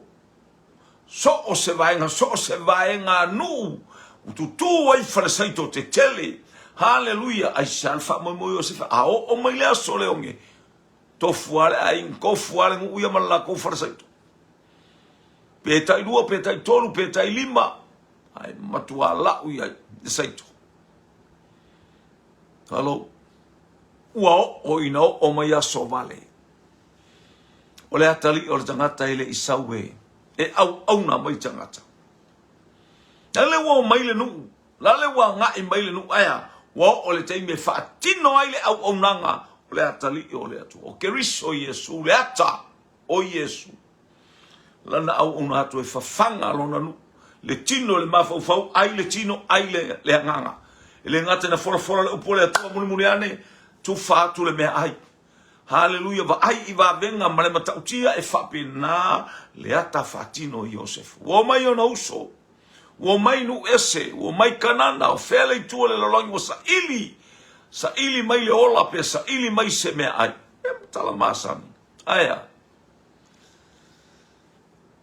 So o se vaega, so o se vaega nuu, ua tutū ai falesaito tetele. Haleluia! Aisea le faamoemoe o se a oo mai le aso le oge, tofu lava le aiga, tofu lava le nuu ia ma le latou falesaito. Pe tai lua, pe tai tolu, pe tai lima, ae matua lau i ai le saito. Hello. Ua oo ina oo mai aso vale. O le atalii o le tagata e le i sau e, e auauna mai tagata. La le ua omai le nuu, la le ua agai mai le nuu, ae a, ua oo le taimi e faatino ai le auaunaga o le atalii o le Atua. O Keriso Iesu, le ata o Iesu. Lana auauna atu e fafaga lona nuu, le tino i le mafaufau, ai le tino, ai le, le agaga. E le gata ina folafola le upu o le Atua mulimuli ane, tufa atu le meaai. Haleluia, vaai i vavega ma le matautia e faapena le ata faatino i Iosefa. Ua omai ona uso, ua omai nuu ese, ua omai Kanana, o fea le itu o le lalolagi ua saili, saili mai le ola pe saili mai se meaai. E tala masani. Ae a?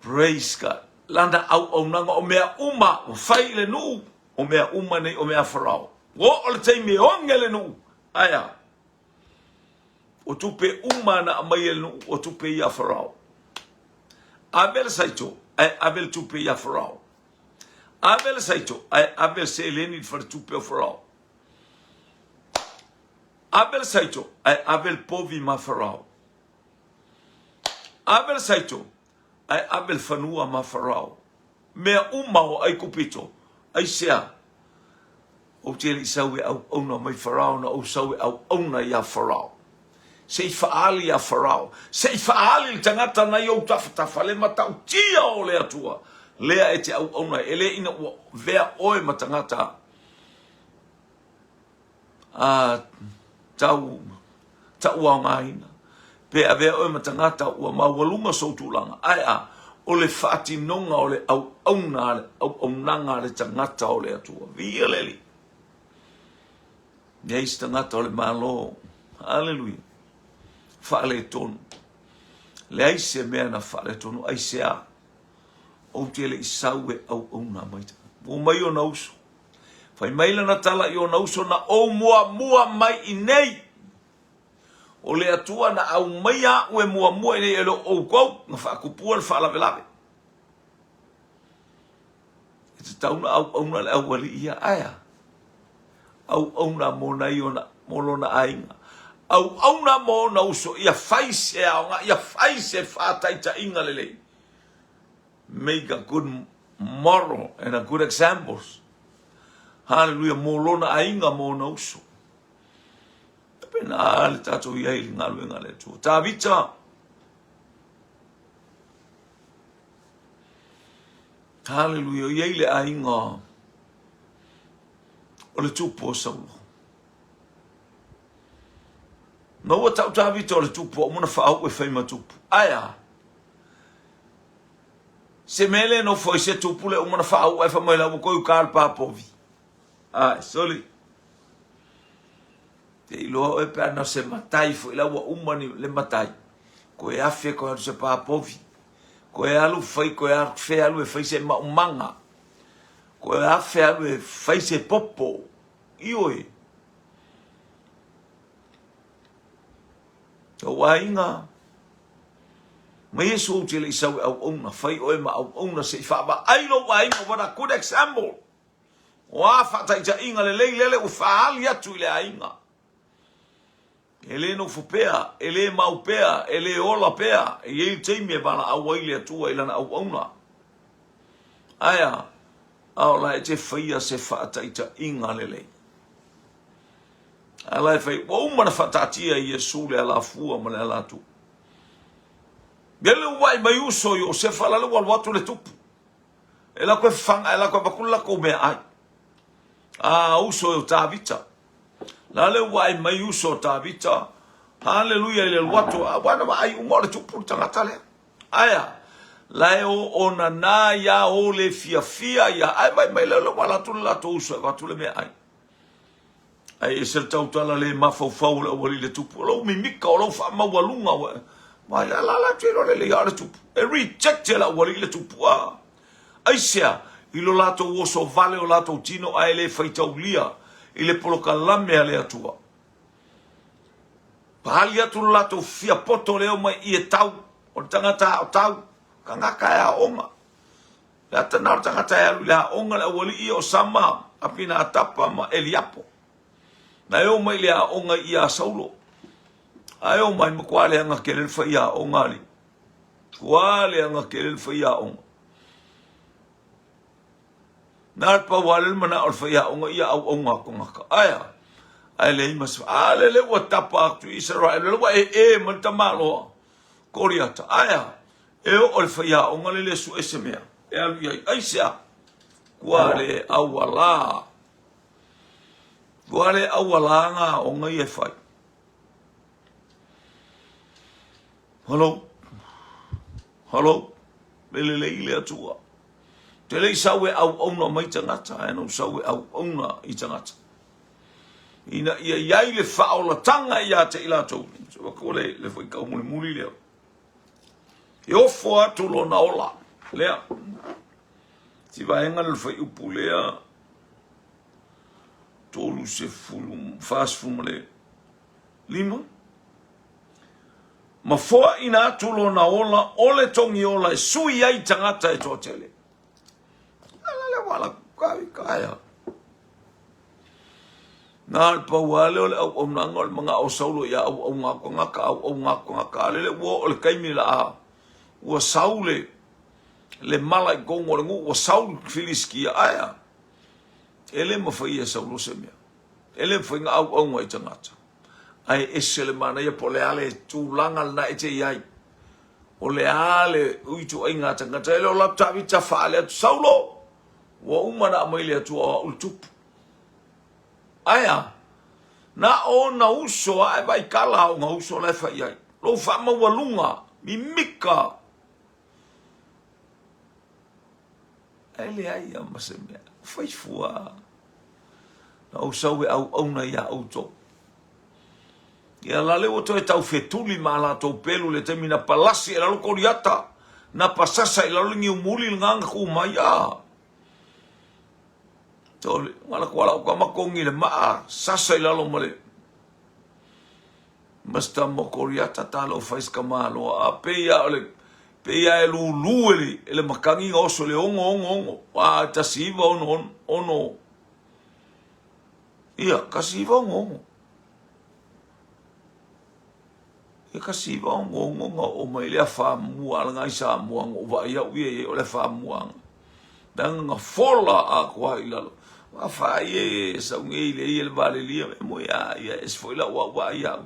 Praise God. Lana auaunaga o mea uma ua fai i le nuu, o mea uma nei o mea Farao. Ua oo le taimi e oge le nuu. Ae a? O tupe uma na aumai e le nuu, o tupe ia a Farao. Ave le saito, ae ave le tupe ia Farao. Ave le saito, ae ave le seleni i le faletupe o Farao. Ave le saito, ae ave le povi ma Farao. Ave le saito, ae ave le fanua ma Farao. Mea uma o Aikupito, aisea? Ou te le i sau e auauna mai Farao, na ou sau e auauna iā Farao. Se i faaali iā Farao, se i faaali le tagata na i ou tafatafa, le matautia o le Atua, lea e te auauna ai. E le ina ua vea oe ma tagata a tau tauaogaina, pe avea oe ma tagata ua maualuga sou tulaga, ae a, o le faatinoga o le auauna a le auaunaga a le tagata o le Atua. Viia le Alii. Leai se tagata o le Malo, haleluia, faaletonu. Leai se mea na faaletonu, aisea? Ou te le i sau e auauna mai tagata. Ua mai ona uso. Fai mai lana tala i ona uso, na ou muamua mai i nei. O le Atua na aumaia aʻu e muamua i nei e le o ʻoukou, na faatupua le faalavelave. E tatau na auauna le aualii ia, ae a? Auauna mo nai ona, mo lona aiga. Auauna mo ona uso, ia fai se aoga, ia fai se faataitaiga lelei. Make a good model and a good examples. Hallelujah, mo lona aiga, mo ona uso. Pena le tatou i ai i le galuega a le Atua. Tavita, Hallelujah, i ai le aiga o le tupu o Saulo. Na ua tau Tavita o le tupu, ua uma ona faauu e fai ma tupu. Ae a? Se mea le nofo ai se tupu le uma na faauu ae fai mai la ua koe uka le papovi. Ai, soli. Te iloa oe pe ana se matai foi la ua uma ni le matai. Koe afe koe alu se papovi. Koe alu fai koe afe alu e fai se maumaga. Koe afe alu e fai se popo. Ioe. Ou aiga, ma Iesu ou te le i sau e auauna, fai oe ma auauna se i faavaai lou aiga, what a good example! O a faataitaiga lelei lele ua faaali atu i le aiga. E le nofo pea, e le mau pea, e le ola pea, e i ai le taimi e valaau ai le Atua i lana auauna. Aea, a o la e te faia se faataitaiga lelei. A la e fai, ua uma na faataatia e Iesu le alafua ma le alatu. Lele ua vaai mai uso Iosefa, la le ua alu atu le tupu. E la koe fafaga, e la koe avatu le latou meaai. A uso o Tavita. La le ua vaai mai uso o Tavita. Haleluia i le alu atu. A ua na vaai uma o le tupu le tagata lea. Aea, la e o ona nā ia o le fiafia ia. Ae vaai mai lea ua alu atu le latou uso e avatu le meaai. Ae ese le tautala le mafaufau o le aualii le tupu. O lou mimika, o lou faamaualuga, ua vaai a la la te iloa lelei a o le tupu. E reject e le aualii le tupu a. Aisea? I lo latou oso vale o latou tino ae le faitaulia i le polokalame a le Atua. Pali atu lo latou fiapoto leo mai i e tau, o le tagata aotau, tagata e aoga. Le ata na o le tagata e alu i le aoga le aualii o Sama, Apinatapa ma Eliapo. Na e o mai i le aoga i ia Saulo. A e o mai matua leaga tele le faiaoga alii. Tua leaga tele le faiaoga. Na le pau lava lea le manao o le faiaoga ia auauna a tagata. Ae a? Ae leai ma se... A lele ua tapa atu i Isaraelu, lele ua ee mai le tamaloa Koliata. Ae a? E oo le faiaoga le le sue se mea e alu i ai. Aisea? Ua le aualā. Ua le aualā ngā aoga ia e fai. Hello? Hello? E lelei le Atua. Te le i sau e auauna mai tagata, ae na ou sau e auauna i tagata. Ina ia i ai le faaolatanga ia te i latou. Ko le, le fuaitau mulimuli lea. E ofo atu lona ola. Lea. Si vaega le fuaiupu lea. 30, 45. Ma foaina atu lona ola o le togi ola e sui ai tagata e toatele. Ala le wala kai kaia. Na le pau lava lea o le auaunaga o le manao o Saulo ia auauna atu tagata, auauna atu tagata, a lele ua oo le taimi la a ua sau le le mala i totonu o le nuu, ua sau le Filisitia, ae a? E le mafai e Saulo se mea. E le mafai ona auauna i tagata. Ae ese le manaia po o le a le tulaga lena e te i ai. O le a le ituaiga tagata. E le o lau Tavita faale atu, Saulo, ua uma ona aumai le Atua o au le tupu. Ae a? Na ona uso a e vaai kala a ona uso la e fai ai. Lou faamaualuga, mimika. Ae leai a ma se mea. Fai fua. Na ou sau e auauna iā outou. Ia la le ua toe tau fetuli ma latou pelu le taimi na palasi e lalo Koliata, na pasasa i lalo le niumuli lena na tu mai a. Tole, ngala ko ala o kama kongi le maa, sasa i lalo ma le Masta mo Koliata talo fai ska maloa a peia o le peia e lulu e le, e le makangi ga oso le ongo ongo ongo a 19 ono ia 19 ono ia 19 ono ga o mai le afa mua ala ngai Samoa ngo vaai au ia ia o le afa mua leaga na fola atoa i lalo a fa ie sau nei le ia le valelia e mo ia ia e foi la ua ua ia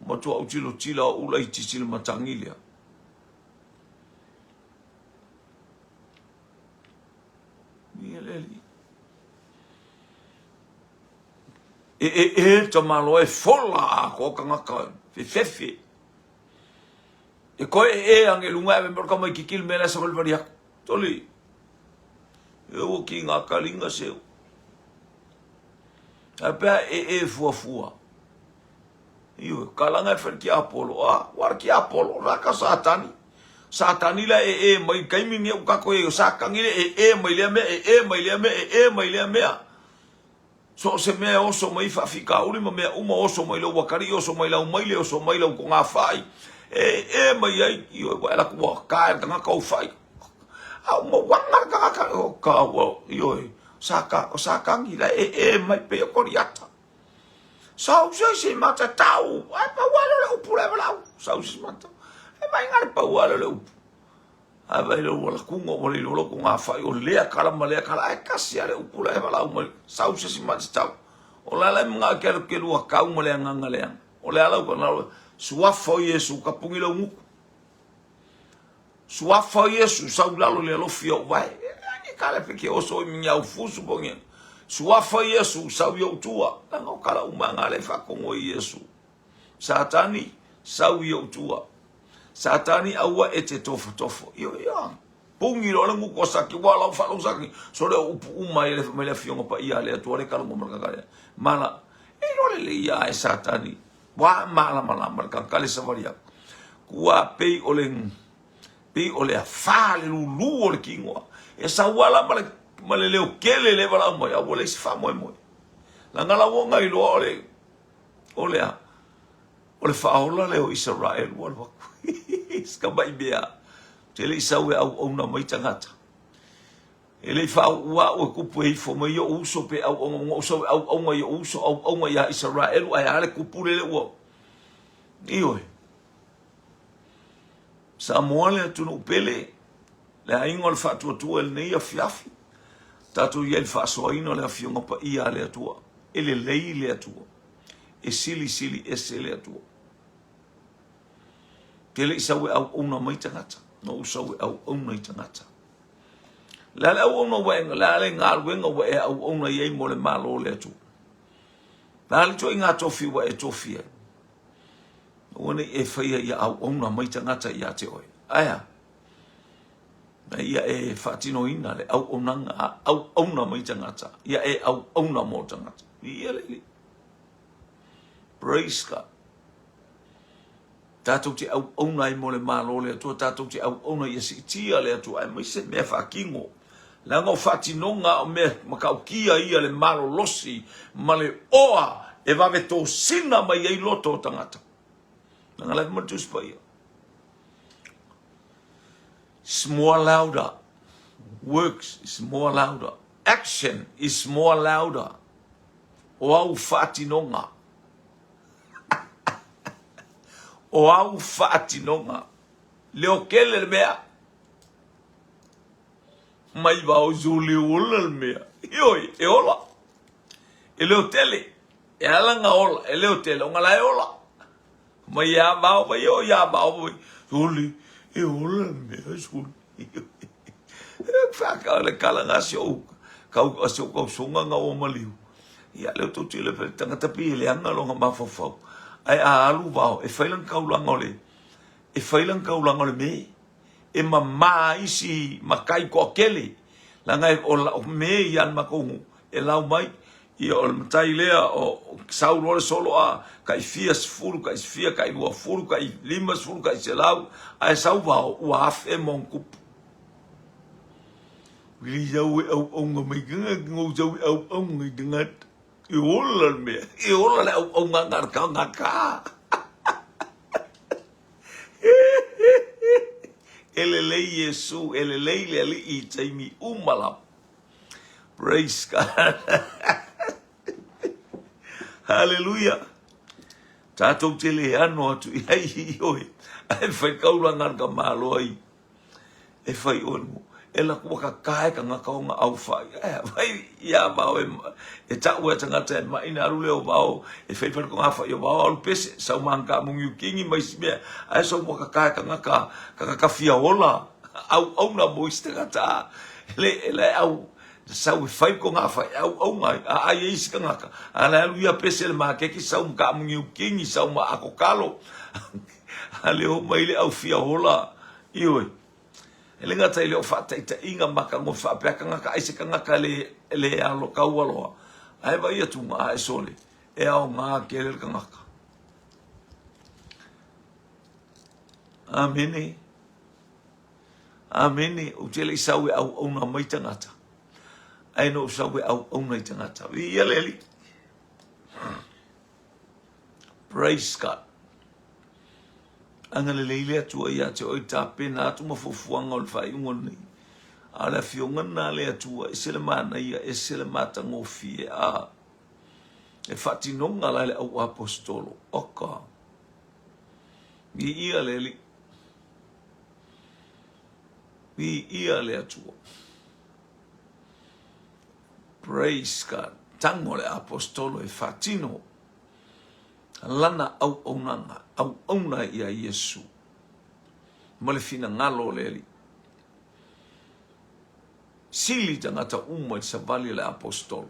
matua au tilo tila o ula i titi le matangi lea ia le li e e e tamalo e fola atoa tagata fefefe e koe e e ange lunga e me ka mai kikil me la sa vali aku. Toli, e ua ki ngā kalinga seu. Ae pea e e fuafua. Ioe, kalanga e whare ki Apollo. A, wara ki Apollo, raka Satani. Satani la e e mai, kaimi ni u kako e sakangi le e e mai lea mea, e e mai lea mea, e e mai lea mea. So o se mea e oso mai faafikauli ma mea uma oso mai lou akalii, oso mai lau maile, oso mai lau togafai, e e mai ai, ioe, ua e laku ua ka e le tagata ou fai. A uma uaga le tagata, o ka ua, ioe, sa ka, o Satani la e e mai pei o Koliata. Sau se isi mata tau, ai pau ale o le upu le valaau, sau se isi mata. E mai ngā le pau ale o le upu. Ae vai le ua lakuga ua le iloa ko ngā whai o lea kala ma lea kala ae kasi a le upu la e valaau mai sau se isi mata tau. O la la e mga ke alu ke lua kau ma le anganga le anga. O le ala uka na suafa o Iesu ka pungi lau nguku. Suafa o Iesu sau lalo le alofi o vai. E kala pe ke oso i mingi au fusu pongi. Suafa o Iesu sau i ou tua. Langa o kala umanga le whakongo i Iesu. Satani, sau i ou tua. Satani, aua e te tofotofo. Io, io. Pungi loa le nguku o saki, ua lau whalong saki. So le upu uma i le mai le afionga pa ia le atua le kalongo malakakale. Mala, e loa le le ia e Satani. Wa mala mala ma le kakale sawali aku. Kua pei o le pei o le afa le lulu o le kingoa. E sauala ma le ma le leo kele le wala mai au le isi whamoemoe. Langa la wonga i loa o le o le a o le faaola lea o Isaraelu ua alu atu. Ka mai mea. Te le i sau e auauna mai tagata. E le i faauu au e kupu e ifo mai i ou uso pe auauna ua ou sau e auauna i ou uso auauna iā Isaraelu ae a le kupu lele ua Ioe. Samoa le atunuu pele, le aiga o le faatuatua i lenei afiafi. Tatou i ai i le faasoaina o le Afioga Paia a le Atua. E lelei le Atua. E silisili ese le Atua. Te le i sau e auauna mai tagata, na ou sau e auauna i tagata. Le a le auauna ua e, le a le galuega ua e auauna i ai mo le Malo o le Atua. Le a le ituaiga tofi ua e tofi ai. Aua ne i e faia ia auauna mai tagata ia te oe. Ae a? Na ia e faatinoina le auaunaga a auauna mai tagata, ia e auauna mo tagata. Ia le Alii. Praise God. Tatou te auauna ai mo le Malo o le Atua, tatou te auauna ia siitia le Atua, aemaise mea faakino. Leaga o faatinoga o mea matautia ia le malolosi ma le oa e vave tosina mai ai loto o tagata. Leaga la e fai mai le Tusi Paia. It's more louder. Works is more louder. Action is more louder. O au faatinoga. O au faatinoga. Leo kele le mea. Mai vao zuli ola le mea. Ioi, e ola. E leo tele. E ala nga ola, e leo tele. O nga la e ola. Mai ia vao, mai o ia vao. Mai. Zuli, e ola le mea, zuli. E whaka le kala nga si ou kau a si ou kausoga nga o maliu. Ia leo tou tile pe tangata pi e leaga longa mafaufau. Ae a alu vao e fai lana kaulaga o le e fai lana kaulaga o le me e mama isi makai toatele leaga e o o me ia le matou e lau mai ia o le matai lea o sau loa le solo a kai fia sefulu kai fia kai 20 kai 50 kai 100 ae sau vao ua afe ma ona tupu. Wili au e auaunga mai tagata, ngou sau e auaunga i tagata. E ola le mea, e ola le auaunaga a le tagata. E lelei Iesu, e lelei le Alii i taimi uma lava. Praise God. Hallelujah. Tatou te le ano atu i ai i oe, ae fai kaulanga le ka malo ai. E whai oe mo. E laku waka kae ka ngaka o nga au whai. E whai ia vao e, e tau e tangata e maina alu leo vao, e whai whai ko ngā whai o vao alu pese, sau maha ka mungi u kingi mai si mea, ae sau waka kae ka ngaka, ka ngaka fia ola, au au na mo isi tangata, le, e le au, sau e whai ko ngā whai, au au ngai, a ai e isi ka ngaka, a le alu ia pese le makeki, sau ma ka mungi u kingi, sau ma ako kalo, a leo mai le au fia ola, Ioe. E le gata i lea o faataitaiga matagofie faapea tagata ai se tagata le le alo taualoa ae vaai atu a e sole e aoga tele le tagata. Amene. Amene. Ou te le i sau e auauna mai tagata, ae na ou sau e auauna i tagata. Viia le Alii. Praise God. Agalelei le Atua ia te oe tapena atu ma fuafuaga o le faaiuga lenei. A o le afioga lena a le Atua, ese le manaia, ese le matagofie, a e faatinoga la le au aposetolo. Oka. Viia le Alii. Viia le Atua. Praise God. Tango le aposetolo e faatino lana auaunaga, auauna ia Iesu ma le finagalo o le Alii. Sili tagata uma i le savali a le aposetolo.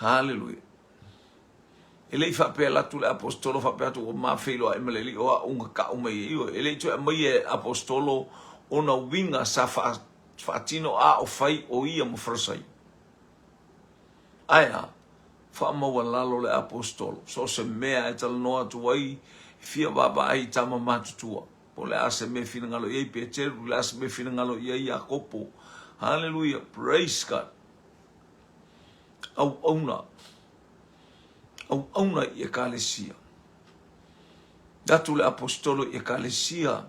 Haleluia. E le i faapea alu atu le aposetolo faapea atu ua ma feiloai ma le Alii o au na tau mai ai. Ioe, e le i toe aumaia e aposetolo ona uiga sa faatino a o fai o ia ma Farisai. Ae a? Faamaualalo le aposetolo, so o se mea e talanoa atu ai, e fia vaavaai i tama matutua. Po o le a se mea e finagalo i ai Peteru, o le a se mea e finagalo i ai Iakopo. Haleluia, praise God. Auauna, auauna i Ekalesia. Atu le aposetolo i Ekalesia,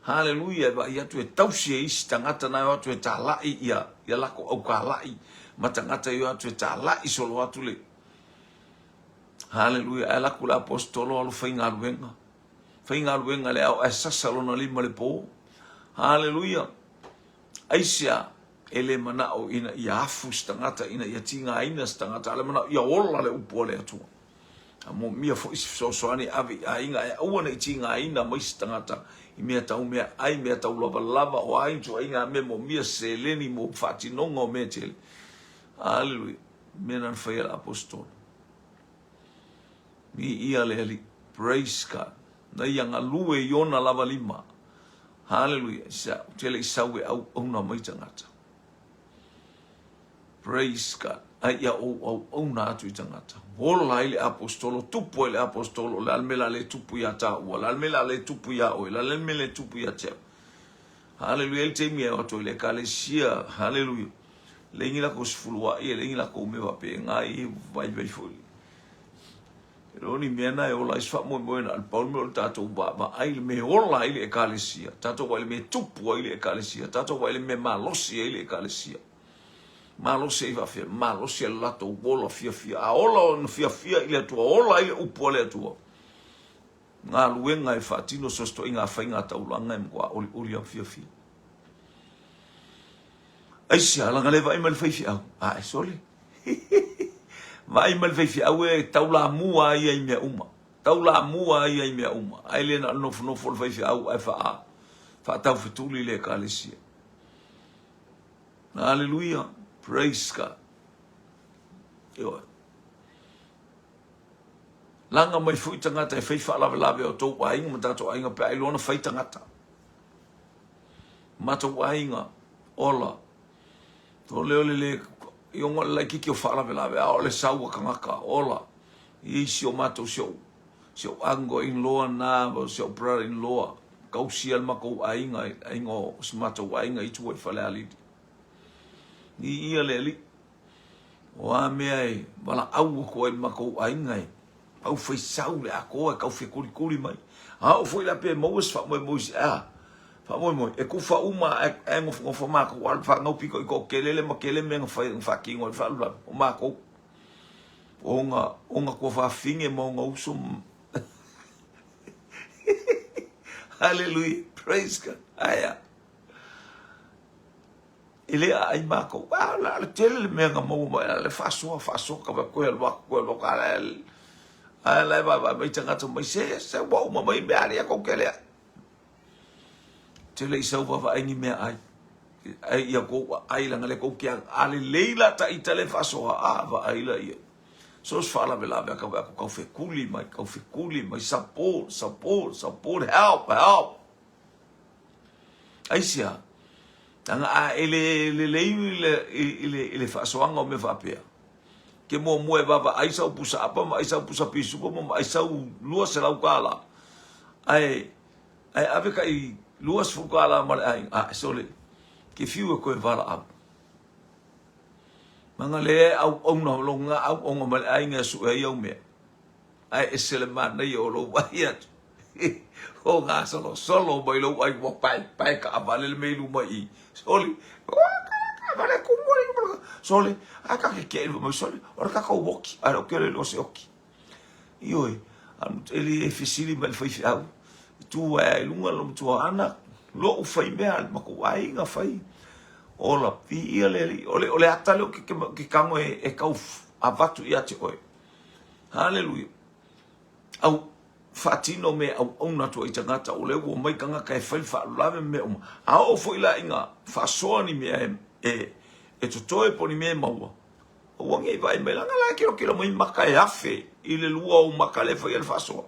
haleluia, e vaai atu e tausi e isi tagata na e o atu e talai ia, ia lako aukalai ma tagata e o atu e talai solo atu le haleluia. Ae laku le aposetolo alu faigaluega, faigaluega le ao ae sasa lona lima le po. Haleluia. Aisea e le manao ina ia afu se tagata, ina ia tigaina se tagata, a le manao ia ola le upu a le Atua. A moomia foi se fesoasoani e ave i aiga ae aua ne i tigaina mai se tagata i mea tau meaai, mea tau lavalava, o a ituaiga mea moomia se seleni mo faatinoga o mea tele. Aleluia. Mea na na faia le aposetolo. Viia le Alii. Praise God. Na ia galue i ona lava lima. Haleluia. Ou te le i sau e auauna mai tagata. Praise God. Ai ia ou auauna atu i tagata. Ola ai le aposetolo, tupu ai le aposetolo, o le a le mea o le a le tupu ia tāua, o le a le mea o le a le tupu ia oe, o le a le mea le tupu ia te au. Haleluia, e le taimi e o atu ai le ekalesia, haleluia. Leai ni lakou sefuluai, e leai ni lakou mea faapena, e vaivai foi. E le o ni mea na e ola ai se faamoemoe na o le pau le mea o le tatou vaavaai i le mea e ola ai le Ekalesia, tatou vaai i le mea e tupu ai le Ekalesia, tatou vaai i le mea e malosi ai le Ekalesia. Malosi ai faafefea? Malosi ai le latou ola fiafia. A ola ona fiafia i le Atua, ola ai le upu a le Atua. Galuega e faatino so o se ituaiga faiga taulaga e matua olioli lava fiafia. Aisea, leaga le vaai mai le faifeau. A e sole. Vaai mai le faifeau e taulamua ia i mea uma. Taulamua ia i mea uma. Ae le na o le nofonofo le faifeau ae faa faataufetuli le ekalesia. Hallelujah. Praise God. Ioe. Laga mai foi tagata e fai faalavelave o tou aiga ma tatou aiga pe a iloa na fai tagata. Matou aiga, ola. O le ole le i ongo le laititi o faalavelave, a o le sau a tagata, ola. I si o matou si o si o uncle in law na, o si o brother in law, tausia le matou aiga, aiga o si matou aiga i tua i Falealili. I ia le alii. O a mea e valaau atu ai i le matou aiga e tau fai sau le atoa e tau fekulikuli mai. A oo foi la pe maua se faamoemoe i se a, faamoemoe, e kufa uma ae, ae nofonofo matou a o le fanau pito i toatele le ma tele mea na fai na faatino ai le faalavelave, o matou. O ona, ona tuafafine ma ona uso Hallelujah. Praise God. Aia. E le aai matou, a o le a le tele le mea na maua mai, a le faasoa, faasoa, ka toe alu atu, toe alu atu, a ae la e vaavaai mai tagata mai, se, se ua uma mai mea alii a tou te leai. Te le i sau vaavaai ni mea ai. Ai ia kou ai langa le kou ke a le lei la ta ita le faasoa, a vaai la ia. So se faalavelave a kau aku kau fekuli mai, kau fekuli mai, support, support, support, help, help. Aisea? Leaga a e le lelei i le faasoaga o mea faapea, ke muamua e vaavaai sau pusa apa ma ai sau pusa pisupo ma ai sau $200, ae ae ave kai $20 ma le aiga, a sole, ke fiu e koe valaau. Manga le auauna o lou auauna ma le aiga e sue ai au mea. Ae ese le manaia o lou vaai atu o gasolosolo mai lou ai ua paepae taavale le mea i luma i i. Sole, taavale tumu ai luma. Sole, a ta ke ke mai sole, o le tatou oki, a o ke le o se oki. Ioe, e le fesili mai le faifeau. Tu ai i luga lo matua ana, lo'u fai mea a le matou aiga fai. Ola, viia le Alii. O le ata lea o ke tago e tau avatu ia te oe. Haleluia. Au faatino mea auauna atu ai tagata, o lea ua omai tagata e fai le faalavelave ma mea uma. A oo foi la ina faasoa ni mea e totoe po o ni mea e maua, aua ne i vaai mai, leaga la e tilotilo mai maka e afe i le lua o maka lea e faia le faasoa.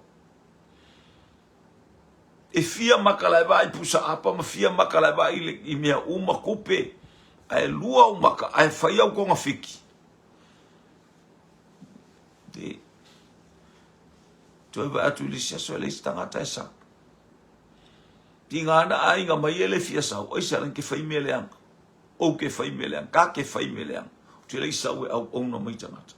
E fia maka la e vaai pusa apa ma fia maka la e vaai i mea uma tupe, ae lua ou maka ae fai au togafiti. E toe vaai atu i le isi aso e leai se tagata e sau. Tiga ana aiga mai e le fia sau, aisea la ke fai mea leaga. Ou ke fai mea leaga, ka ke fai mea leaga. Ou te le i sau e auauna mai tagata.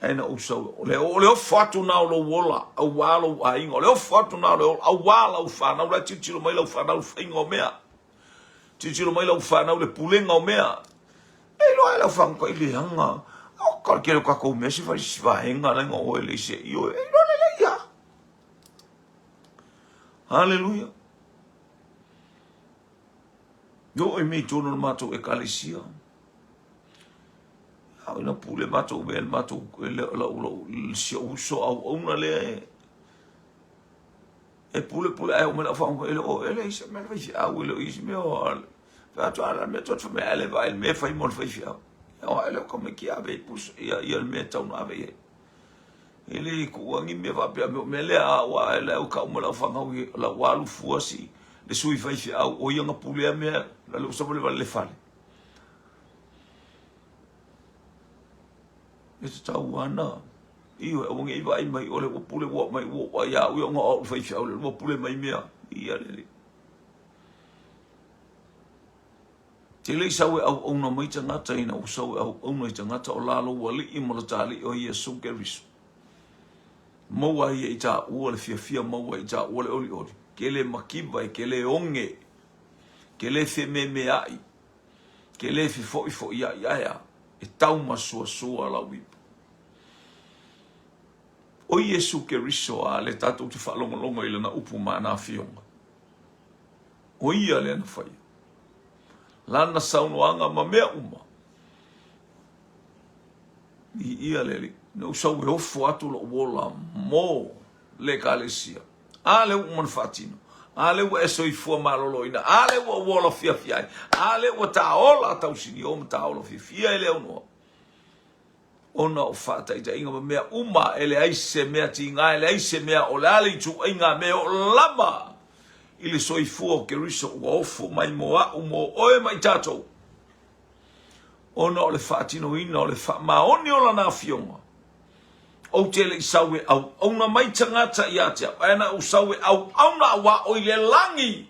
Ae na ou sau, o le, o le ofo atu na o lou ola, auā lou aiga, o le ofo atu na o le ola, auā lau whanau, la tilotilo mai lau whanau le faiga o mea. Tilotilo mai lau whanau le pulega o mea. E iloa e lau whanau i leaga. O ka le kele o kakou mea se fai si vaega la nga oe le se io. E iloa lelei ia. Haleluia. Yo e mei tonu le matou ekalesia. A ina pule matou mea le matou le lau lau si ou uso auauna lea e e pule pule ae o mai lau faauga e le o e leai se mea le faifeau e le o i ai se mea o fai atu a le mea atu mea le vaai le mea fai mo le faifeau o ai le o tamaiti ave i pusa ia ia le mea tau na ave i ai e le tuua ni mea faapea o mea lea a ua e le o kau ma lau fanau i lau alu fua si le sui faifeau o ia na pulea mea la le usa vale le fale E tatau ana. Ioe, aua ne i vaai mai ʻole ua pule ua mai ua ua iā au ia ona o au le faifeau le ua pule mai mea. Ia lele. Te le i sau e auauna mai tagata ina ua sau e auauna i tagata o lalo alii ma lo tāliʻi o Iesu Keriso. Maua ai e i tāua le fiafia, maua ai i tāua le olioli. Ke le makiva e ke le oge, ke le fememeaʻi, Ke le fefoʻifoʻiaʻi ae a e taumasuasua lau ipu. ʻO Iesu Keriso a le tatou te faalogologo i lana upu ma ana afioga. ʻO ia lea na faia. Lana saunoaga ma mea uma. I ia le Alii. Na ou sau e ofo atu loʻu ola mo le Ekalesia. A lea ua uma ona faatino. A lea ua e soifua maloloina. A lea ua ou ola fiafia ai. A lea ua ta ola tausinio ma ta ola fiafia e le aunoa. Ona o faataitaiga ma mea uma, e leai se mea tiga, e leai se mea o le a le ituaiga mea e oo lava i le soifua o Keriso ua ofo mai mo au, mo oe ma i tatou. Ona o le faatinoina o le faamaoni o lana afioga, Ou te le i sau e auauna mai tagata ia te au, ae na ou sau e auauna auā o i le lagi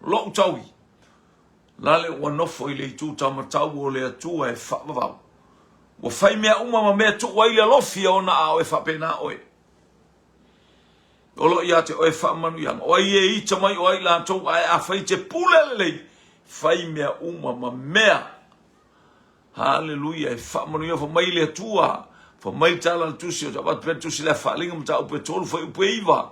loʻu taui. Lale ua nofo i le itu taumatau o le Atua e faavavau. Ua fai mea uma ma mea tuu ai le alofi ona a oe faapena oe. O lo o ia te oe faamanuiaga. O ai e ita mai o ai latou, ae afai te pule lelei, fai mea uma ma mea. Haleluia, e faamanuia fa mai le Atua, fa mai tala le tusi, o te avatu pea le tusi lea faaaliga mataupu e 3 fuaiupu e 9.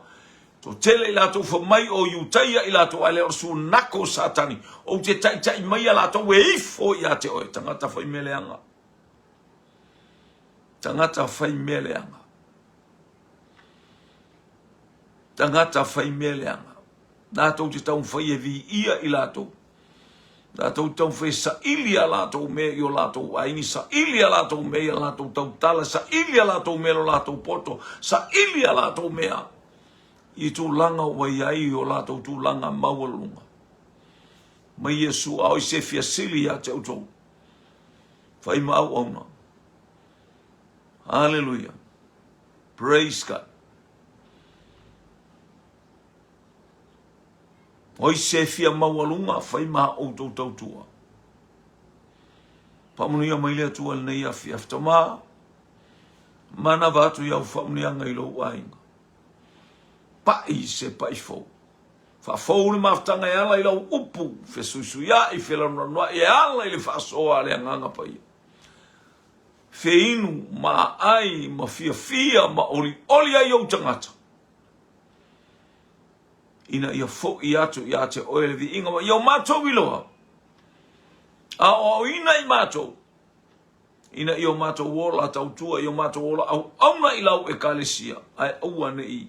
Toatele i latou fa mai o Iutaia i latou, ae le o le sunako o Satani, ou te taitai mai a latou e ifo ia te oe, tagata fai mea leaga. Tagata fai mea leaga. Tagata fai mea leaga. Latou te taumafai e viia i latou. Latou te taumafai e saili a latou mea i o latou aiga, saili a latou mea i a latou tautala, saili a latou mea i lo latou poto, saili a latou mea i tulaga ua i ai o latou tulaga maualuluga. Mai Iesu, a o i se fia sili ia te outou. Fai ma auauna. Hallelujah. Praise God. Oi se fia maualuga, fai ma outou tautua. Faamanuia mai le Atua lenei afiafi. Tama, manava atu i au faamanuiaga i lou aiga. Pai se pai fou. Faafou le mafutaga e ala i lau upu, fesuisuiai, felanoanoai e ala i le faasoa a le Agaga Paia. Feinu ma aai ma fiafia ma olioli ai ou tagata, ina ia foi atu ia te oe le viiga ma ia o matou iloa, aoaoina i matou, ina ia o matou ola tautua, ia o matou ola auauna i lau Ekalesia, ae aua ne i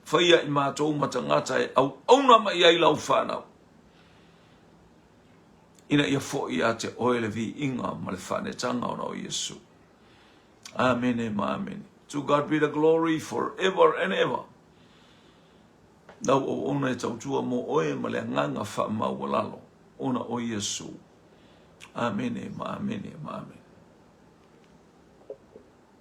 faia i matou ma tagata e auauna mai ai lau fanau, ina ia foi ia te oe le viiga ma le faanetaga ona o Iesu. Amene ma amene. To God be the glory forever and ever. Lau auauna e tautua mo oe ma le agaga faamaualalo ona o Iesu. Amene ma amene ma amene.